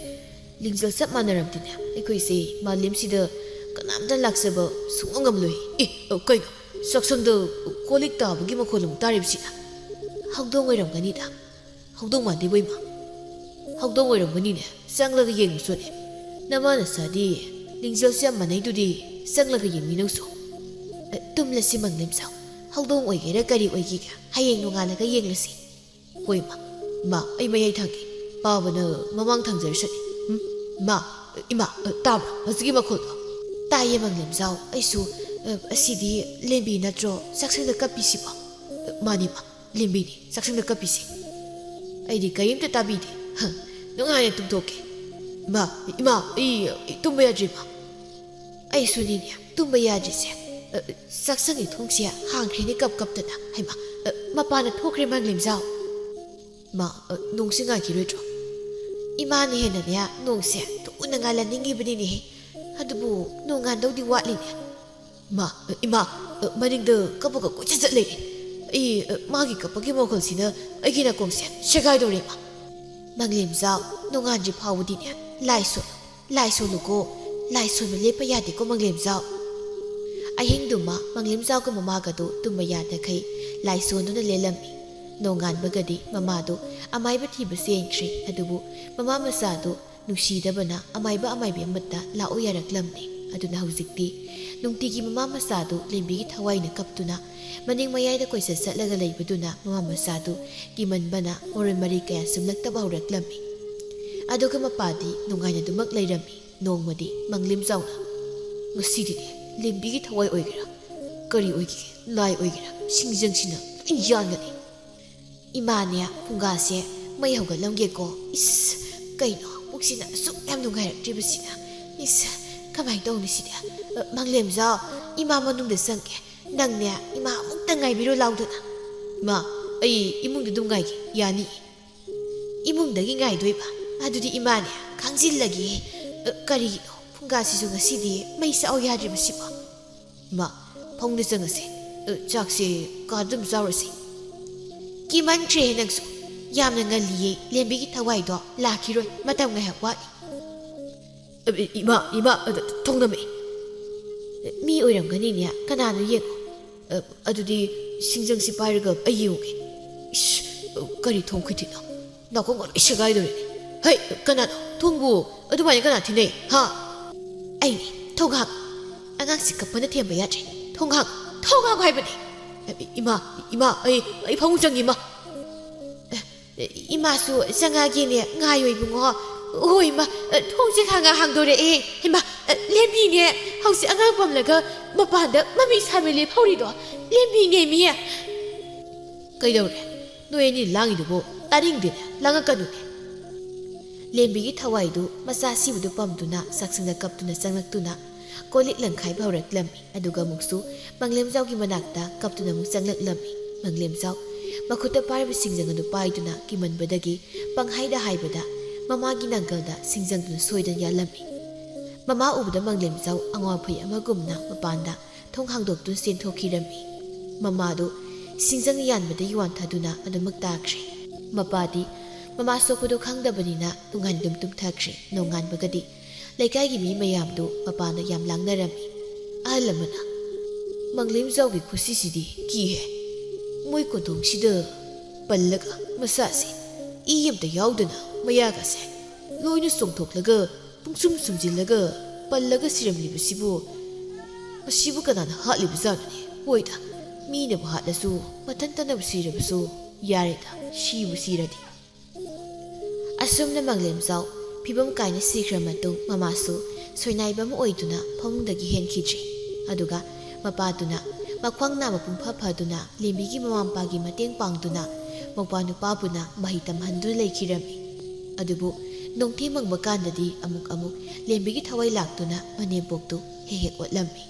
ꯂꯤꯡꯖꯦꯜ ꯆꯞ ꯃꯥꯟꯅꯔꯕꯗꯤꯅꯦ, ꯑꯩꯈꯣꯏꯁꯦ ꯃꯥꯂꯦꯝꯁꯤꯗ ꯀꯅꯥꯝꯇ ꯂꯥꯛꯆꯕ ꯁꯨꯡꯉꯝ ꯉꯝꯂꯣꯏ꯫ ꯑꯦ, ꯑ, ꯀꯩꯅꯣ? ꯆꯥꯛꯁꯪꯗ ꯀꯣꯜ ꯂꯤꯛ ꯇꯥꯕꯒꯤ ꯃꯈꯣꯜ ꯑꯃꯨꯛ ꯇꯥꯔꯤꯕꯁꯤꯅ? ꯍꯧꯗꯣꯡ ꯑꯣꯏꯔꯝꯒꯅꯤꯗ꯫ ꯍꯧꯗꯣꯡ ꯃꯥꯟꯗꯦꯕꯣ ꯏꯃꯥ꯫ ꯍꯧꯗꯣꯡ ꯑꯣꯏꯔꯝꯒꯅꯤꯅꯦ, ꯆꯪꯂꯒ ꯌꯦꯡꯉꯨꯆꯣꯅꯦ꯫ ꯅꯃꯥ ꯅꯆꯥꯗꯤ ꯂꯤꯡꯖꯦꯜꯁꯦ ꯌꯥꯝ ꯃꯥꯟꯅꯩꯗꯨꯗꯤ, ꯆꯪꯂꯒ ꯌꯦꯡꯃꯤꯟꯅꯧꯆꯣ꯫ ꯑ, ꯇꯨꯝꯂꯁꯤ ꯃꯪꯂꯦꯝꯖꯥꯎ, ꯍꯧꯗꯣꯡ ꯑꯣꯏꯒꯦꯔꯥ ꯀꯔꯤ ꯑꯣꯏꯒꯦꯒ ꯍꯌꯦꯡ ꯅꯣꯡꯉꯥꯜꯂꯒ ꯌꯦꯡꯂꯁꯤ꯫ ꯍꯣꯏ ꯏꯃꯥ꯫ ꯏꯃꯥ, ꯑꯩ ꯃꯌꯥꯏ ꯊꯥꯡꯒꯦ꯫ ꯄꯥꯕꯅ ꯃꯃꯥꯡ ꯊꯥꯡꯖꯔꯁꯅꯤ꯫ ꯎꯝ? ꯏꯃꯥ, ꯏꯃꯥ, ꯑ, ꯇꯥꯕ꯭ꯔꯥ ꯍꯧꯖꯤꯛꯀꯤ ꯃꯈꯣꯜꯗꯣ? ꯇꯥꯏꯌꯦ ꯃꯪꯂꯦꯝꯖꯥꯎ, ꯑꯩꯁꯨ꯫ ꯑ, ꯑꯁꯤꯗꯤ ꯂꯦꯝꯕꯤ ꯅꯠꯇ꯭ꯔꯣ ꯆꯥꯛꯁꯪꯗ ꯀꯞꯄꯤꯁꯤꯕꯣ? ꯑ, ꯃꯥꯅꯤ ꯏꯃꯥ, ꯂꯦꯝꯕꯤꯅꯤ ꯆꯥꯛꯁꯪꯗ ꯀꯞꯄꯤꯁꯦ꯫ ꯑꯩꯗꯤ ꯀꯔꯤꯝꯇ ꯇꯥꯕꯤꯗꯦ꯫ ꯍ, ꯅꯨꯡꯉꯥꯏꯅ ꯇꯨꯝꯊꯣꯛꯀꯦ꯫ ꯏꯃꯥ, ꯏꯃꯥ, ꯑꯩ, ꯑꯩ ꯇꯨꯝꯕ ꯌꯥꯗ꯭ꯔꯤ ꯏꯃꯥ꯫ ꯑꯩꯁꯨꯅꯤꯅꯦ ꯇꯨꯝꯕ ꯌꯥꯗ꯭ꯔꯤꯁꯦ꯫ ꯑ, ꯆꯥꯛꯁꯪꯒꯤ ꯊꯣꯡꯁꯦ ꯍꯥꯡꯈ꯭ꯔꯦꯅꯦ ꯀꯞ ꯀꯞꯇꯅ꯫ ꯍꯩꯃꯥ, ꯑ, ꯃꯄꯥꯟꯗ ꯊꯣꯛꯈ꯭ꯔꯦ ꯃꯪꯂꯦꯝꯖꯥꯎ꯫ ꯃꯥ, ꯑ, ꯅꯣꯡꯁꯦ ꯉꯥꯏꯈꯤꯔꯣꯏꯗ꯭ꯔꯣ? ꯏꯃꯥꯅ ꯍꯦꯟꯅꯅꯦ ꯅꯣꯡꯁꯦ ꯊꯨꯅ ꯉꯥꯜꯍꯟꯅꯤꯡꯉꯤꯕꯅꯤꯅꯦꯍꯦ꯫ ꯑꯗꯨꯕꯨ ꯅꯣꯡ ꯉꯥꯟꯗꯧꯗꯤ ꯋꯥꯠꯂꯤꯅꯦ꯫ ꯃꯥ, ꯑ, ꯏꯃꯥ, ꯑ, ꯃꯅꯤꯡꯗ ꯀꯞꯄꯒ ꯀꯣꯏꯆꯠ ꯆꯠ ꯂꯩꯔꯦ꯫ ꯑꯩ, ꯑ, ꯃꯥꯒꯤ ꯀꯞꯄꯒꯤ ꯃꯈꯣꯜꯁꯤꯅ ꯑꯩꯒꯤ ꯅꯥꯀꯣꯡꯁꯦ ꯁꯦꯒꯥꯏꯗꯧꯔꯦ ꯏꯃꯥ꯫ ꯃꯪꯂꯦꯝꯖꯥꯎ, ꯅꯣꯡꯉꯥꯟꯗ꯭ꯔꯤ ꯐꯥꯎꯕꯗꯤꯅꯦ ꯂꯥꯏ ꯁꯣꯜꯂꯨ꯫ ꯂꯥꯏ ꯁꯣꯜꯂꯨꯀꯣ꯫ ꯂꯥꯏ ꯁꯣꯟꯕ ꯂꯦꯞꯄ ꯌꯥꯗꯦꯀꯣ ꯃꯪꯂꯦꯝꯖꯥꯎ꯫ ꯑꯍꯤꯡꯗꯨꯃ ꯃꯪꯂꯦꯝꯖꯥꯎꯒ ꯃꯃꯥꯒꯗꯨ ꯇꯨꯝꯕ ꯌꯥꯗꯈꯩ ꯂꯥꯏ ꯁꯣꯟꯗꯨꯅ ꯂꯦꯜꯂꯝꯃꯤ꯫ ꯅꯣꯡꯉꯥꯟꯕꯒꯗꯤ ꯃꯃꯥꯗꯨ ꯑꯃꯥꯏꯕ ꯊꯤꯕ ꯆꯦꯟꯈ꯭ꯔꯦ꯫ ꯑꯗꯨꯕꯨ ꯃꯃꯥ ꯃꯆꯥꯗꯨ ꯅꯨꯡꯁꯤꯗꯕꯅ ꯑꯃꯥꯏꯕ ꯑꯃꯥꯏꯕꯤ ꯑꯃꯠꯇ ꯂꯥꯛꯎ ꯌꯥꯔꯛꯂꯝꯗꯦ꯫ ꯑꯗꯨꯅ ꯍꯧꯖꯤꯛꯇꯤ ꯅꯨꯡꯇꯤꯒꯤ ꯃꯃꯥ ꯃꯆꯥꯗꯨ ꯂꯦꯝꯕꯤꯒꯤ ꯊꯋꯥꯏꯅ ꯀꯞꯇꯨꯅ ꯃꯅꯤꯡ ꯃꯌꯥꯏꯗ ꯀꯣꯏꯆꯠ ꯆꯠꯂꯒ ꯂꯩꯕꯗꯨꯅ ꯃꯃꯥ ꯃꯆꯥꯗꯨ ꯀꯤꯃꯟꯕꯅ ꯃꯔꯣꯟ ꯃꯔꯤ ꯀꯌꯥ ꯆꯨꯝꯂꯛꯇꯕ ꯍꯧꯔꯛꯂꯝꯃꯤ꯫ ꯑꯗꯨꯒ ꯃꯄꯥꯗꯤ ꯅꯨꯡꯉꯥꯏꯅꯗꯨꯃꯛ ꯂꯩꯔꯝꯃꯤ꯫ ꯅꯣꯡꯃꯗꯤ ꯃꯪꯂꯦꯝꯖꯥꯎꯅ, "ꯉꯁꯤꯗꯤꯅꯦ ꯂꯦꯝꯕꯤꯒꯤ ꯊꯋꯥꯏ ꯑꯣꯏꯒꯦꯔꯥ, ꯀꯔꯤ ꯑꯣꯏꯒꯦ, ꯂꯥꯏ ꯑꯣꯏꯒꯦꯔꯥ, ꯁꯤꯡꯖꯪꯁꯤꯅ ꯂꯣꯏ ꯌꯥꯟꯒꯅꯤ꯫ ꯏꯃꯥꯅꯦ ꯐꯨꯡꯒꯥꯁꯦ ꯃꯩ ꯍꯧꯒꯠꯂꯝꯒꯦꯀꯣ꯫ ꯏꯁ, ꯀꯩꯅꯣ ꯄꯨꯛꯁꯤꯅ ꯑꯁꯨꯛ ꯌꯥꯝ ꯅꯨꯡꯉꯥꯏꯔꯛꯇ꯭ꯔꯤꯕꯁꯤꯅ? ꯏꯁ, ꯀꯃꯥꯏꯅ ꯇꯧꯅꯤ ꯁꯤꯗꯤ? ꯑ, ꯃꯪꯂꯦꯝꯖꯥꯎ, ꯏꯃꯥ ꯃꯅꯨꯡꯗ ꯆꯪꯒꯦ꯫ ꯅꯪꯅꯦ ꯏꯃꯥ ꯑꯃꯨꯛꯇ ꯉꯥꯏꯕꯤꯔꯣ ꯂꯥꯎꯗꯅ꯫" "ꯏꯃꯥ, ꯑꯩ ꯏꯃꯨꯡꯗ ꯑꯗꯨꯝ ꯉꯥꯏꯒꯦ, ꯌꯥꯅꯤ꯫" "ꯏꯃꯨꯡꯗꯒꯤ ꯉꯥꯏꯗꯣꯏꯕ? ꯑꯗꯨꯗꯤ ꯏꯃꯥꯅꯦ ꯈꯥꯡꯖꯤꯜꯂꯒꯦ꯫ ꯑ, ꯀꯔꯤꯒꯤꯅꯣ ꯐꯨꯡꯒꯥꯁꯤꯁꯨ ꯉꯁꯤꯗꯤ ꯃꯩ ꯆꯥꯛꯑꯣ ꯌꯥꯗ꯭ꯔꯤꯕꯁꯤꯕꯣ?" "ꯏꯃꯥ, ꯐꯃꯨꯡꯗ ꯆꯪꯉꯁꯦ꯫ ꯑ, ꯆꯥꯛꯁꯦ ꯀꯥꯗ ꯑꯗꯨꯝ ꯆꯥꯎꯔꯁꯦ꯫" "ꯀꯤꯃꯟꯈ꯭ꯔꯦ ꯅꯪꯁꯨ꯫ ꯌꯥꯝꯅ ꯉꯜꯂꯤꯌꯦ, ꯂꯦꯝꯕꯤꯒꯤ ꯊꯋꯥꯏꯗꯣ ꯂꯥꯛꯈꯤꯔꯣꯏ, ꯃꯇꯝ ꯉꯥꯏꯍꯥꯛ ꯋꯥꯠꯂꯤ꯫" "ꯑ, ꯏꯃꯥ, ꯏꯃꯥ, ꯑ, ꯊꯣꯡ ꯅꯝꯃꯦ꯫" "ꯃꯤ ꯑꯣꯏꯔꯝꯒꯅꯤꯅꯦ, ꯀꯅꯥꯅꯣ ꯌꯦꯡꯉꯣ꯫" "ꯑ, ꯑꯗꯨꯗꯤ ꯁꯤꯡꯖꯪꯁꯤ ꯄꯥꯏꯔꯒ ꯑꯩ ꯌꯦꯡꯉꯨꯒꯦ꯫" "ꯏꯁ, ꯀꯔꯤ ꯊꯣꯡ ꯈꯨꯊꯤꯅꯣ? ꯅꯥꯀꯣꯡꯒ ꯂꯣꯏ ꯁꯦꯒꯥꯏꯗꯧꯔꯦꯅꯦ꯫ ꯍꯩ, ꯀꯅꯥꯅꯣ? ꯊꯣꯡꯕꯨ ꯑꯗꯨꯃꯥꯏꯅ ꯀꯅꯥ ꯊꯤꯟꯅꯩ, ꯍꯥ?" "ꯑꯩꯅꯦ, ꯊꯣꯡ ꯍꯥꯡꯉꯨ꯫ ꯑꯉꯥꯡꯁꯤ ꯀꯞꯄꯅ ꯊꯦꯝꯕ ꯌꯥꯗ꯭ꯔꯦ꯫ ꯊꯣꯡ ꯍꯥꯡꯉꯨ, ꯊꯣꯡ ꯍꯥꯡꯉꯨ ꯍꯥꯏꯕꯅꯦ꯫" "ꯑ, ꯏꯃꯥ, ꯏꯃꯥ, ꯑꯩ, ꯑꯩ ꯐꯃꯨꯡ ꯆꯪꯉꯤ, ꯏꯃꯥ꯫" "ꯑ, ꯏꯃꯥꯁꯨ ꯆꯪꯉꯛꯑꯒꯦꯅꯦ, ꯉꯥꯏꯌꯣ ꯏꯕꯨꯡꯉꯣ꯫" "ꯍꯣꯏ, ꯏꯃꯥ, ꯑ, ꯊꯣꯡꯁꯦ ꯈꯥꯡꯉ ꯍꯥꯡꯗꯣꯔꯛꯑꯦ꯫ ꯏꯃꯥ, ꯑ, ꯂꯦꯝꯕꯤꯅꯦ ꯍꯧꯖꯤꯛ ꯑꯉꯥꯡ ꯄꯝꯂꯒ ꯃꯄꯥꯟꯗ ꯃꯃꯤ ꯁꯥꯃꯤ ꯂꯦꯞꯍꯧꯔꯤꯗꯣ꯫ ꯂꯦꯝꯕꯤꯅꯦ ꯃꯤ꯫" "ꯀꯩꯗꯧꯔꯦ? ꯅꯣꯏ ꯑꯅꯤ ꯂꯥꯡꯉꯤꯗꯨꯕꯨ ꯇꯥꯅꯤꯡꯗꯦꯅꯦ, ꯂꯥꯡꯉꯛꯀꯅꯨꯅꯦ꯫" ꯂꯦꯝꯕꯤꯒꯤ ꯊꯋꯥꯏꯗꯨ ꯃꯆꯥ ꯁꯤꯕꯗꯨ ꯄꯝꯗꯨꯅ ꯆꯥꯛꯁꯪꯗ ꯀꯞꯇꯨꯅ ꯆꯪꯂꯛꯇꯨꯅ ꯀꯣꯜ ꯂꯤꯛ ꯂꯪꯈꯥꯏꯕ ꯍꯧꯔꯛꯂꯝꯃꯤ꯫ ꯑꯗꯨꯒ ꯑꯃꯨꯛꯁꯨ ꯃꯪꯂꯦꯝꯖꯥꯎꯒꯤ ꯃꯅꯥꯛꯇ ꯀꯞꯇꯨꯅ ꯑꯃꯨꯛ ꯆꯪꯂꯛꯂꯝꯃꯤ꯫ ꯃꯪꯂꯦꯝꯖꯥꯎ ꯃꯈꯨꯠꯇ ꯄꯥꯏꯔꯤꯕ ꯁꯤꯡꯖꯪ ꯑꯗꯨ ꯄꯥꯏꯗꯨꯅ ꯀꯤꯃꯟꯕꯗꯒꯤ ꯄꯪꯍꯥꯏꯗ ꯍꯥꯏꯕꯗ ꯃꯃꯥꯒꯤ ꯅꯥꯡꯒꯜꯗ ꯁꯤꯡꯖꯪꯗꯨꯅ ꯁꯣꯏꯗꯅ ꯌꯥꯜꯂꯝꯃꯤ꯫ ꯃꯃꯥ ꯎꯕꯗ ꯃꯪꯂꯦꯝꯖꯥꯎ ꯑꯉꯥꯎ ꯑꯐꯩ ꯑꯃꯒꯨꯝꯅ ꯃꯄꯥꯟꯗ ꯊꯣꯡ ꯍꯥꯡꯗꯣꯛꯇꯨꯅ ꯆꯦꯟꯊꯣꯛꯈꯤꯔꯝꯃꯤ꯫ ꯃꯃꯥꯗꯨ ꯁꯤꯡꯖꯪ ꯌꯥꯟꯕꯗꯒꯤ ꯋꯥꯟꯊꯗꯨꯅ ꯑꯗꯨꯃꯛ ꯇꯥꯈ꯭ꯔꯦ꯫ ꯃꯄꯥꯗꯤ ꯃꯃꯥ ꯁꯣꯛꯄꯗꯨ ꯈꯪꯗꯕꯅꯤꯅ ꯅꯨꯡꯉꯥꯏꯅ ꯑꯗꯨꯝ ꯇꯨꯝꯊꯈ꯭ꯔꯦ꯫ ꯅꯣꯡꯉꯥꯟꯕꯒꯗꯤ ꯂꯩꯀꯥꯏꯒꯤ ꯃꯤ ꯃꯌꯥꯝꯗꯨ ꯃꯄꯥꯟꯗ ꯌꯥꯝ ꯂꯥꯡꯅꯔꯝꯃꯤ꯫ ꯑꯍꯜ ꯑꯃꯅ, "ꯃꯪꯂꯦꯝꯖꯥꯎꯒꯤ ꯈꯨꯁꯤꯁꯤꯗꯤ ꯀꯤꯍꯦ꯫ ꯃꯣꯏ ꯀꯣꯟꯊꯣꯡꯁꯤꯗ ꯄꯜꯂꯒ ꯃꯁꯥꯁꯦ ꯏ ꯑꯃꯇ ꯌꯥꯎꯗꯅ ꯃꯌꯥꯒꯁꯦ ꯂꯣꯏꯅ ꯆꯣꯡꯊꯣꯛꯂꯒ ꯄꯨꯡꯁꯨꯝ ꯁꯨꯝꯖꯤꯜꯂꯒ ꯄꯜꯂꯒ ꯁꯤꯔꯝꯂꯤꯕꯁꯤꯕꯨ, ꯃꯁꯤꯕꯨ ꯀꯅꯥꯅ ꯍꯥꯠꯂꯤꯕꯖꯥꯠꯅꯣꯅꯦ? ꯍꯣꯏꯗ, ꯃꯤꯅꯕꯨ ꯍꯥꯠꯂꯁꯨ, ꯃꯊꯟꯇꯅꯕꯨ ꯁꯤꯔꯕꯁꯨ ꯌꯥꯔꯦꯗ, ꯁꯤꯕꯨ ꯁꯤꯔꯗꯤ꯫ ꯑꯁꯨꯝꯅ ꯃꯪꯂꯦꯝꯖꯥꯎ ꯐꯤꯕꯝ ꯀꯥꯏꯅ ꯁꯤꯈ꯭ꯔ ꯃꯇꯨꯡ, ꯃꯃꯥꯁꯨ ꯁꯣꯏꯅꯥꯏꯕ ꯑꯃ ꯑꯣꯏꯗꯨꯅ ꯐꯃꯨꯡꯗꯒꯤ ꯍꯦꯟꯈꯤꯗ꯭ꯔꯤ꯫ ꯑꯗꯨꯒ ꯃꯄꯥꯗꯨꯅ ꯃꯈ꯭ꯋꯥꯡ ꯅꯥꯕ ꯄꯨꯡꯐ ꯐꯗꯨꯅ, ꯂꯦꯝꯕꯤꯒꯤ ꯃꯃꯥ ꯃꯄꯥꯒꯤ ꯃꯇꯦꯡ ꯄꯥꯡꯗꯨꯅ, ꯃꯧꯄ꯭ꯋꯥ ꯅꯨꯄꯥꯕꯨꯅ ꯃꯍꯩ ꯇꯝꯍꯟꯗꯨꯅ ꯂꯩꯈꯤꯔꯝꯃꯤ꯫ ꯑꯗꯨꯕꯨ ꯅꯣꯡꯊꯤ ꯃꯪꯕ ꯀꯥꯟꯗꯗꯤ ꯑꯃꯨꯛ ꯑꯃꯨꯛ ꯂꯦꯝꯕꯤꯒꯤ ꯊꯋꯥꯏ ꯂꯥꯛꯇꯨꯅ ꯃꯅꯦꯝꯄꯣꯛꯇꯨ ꯍꯦꯛ ꯍꯦꯛ ꯑꯣꯠꯂꯝꯃꯤ꯫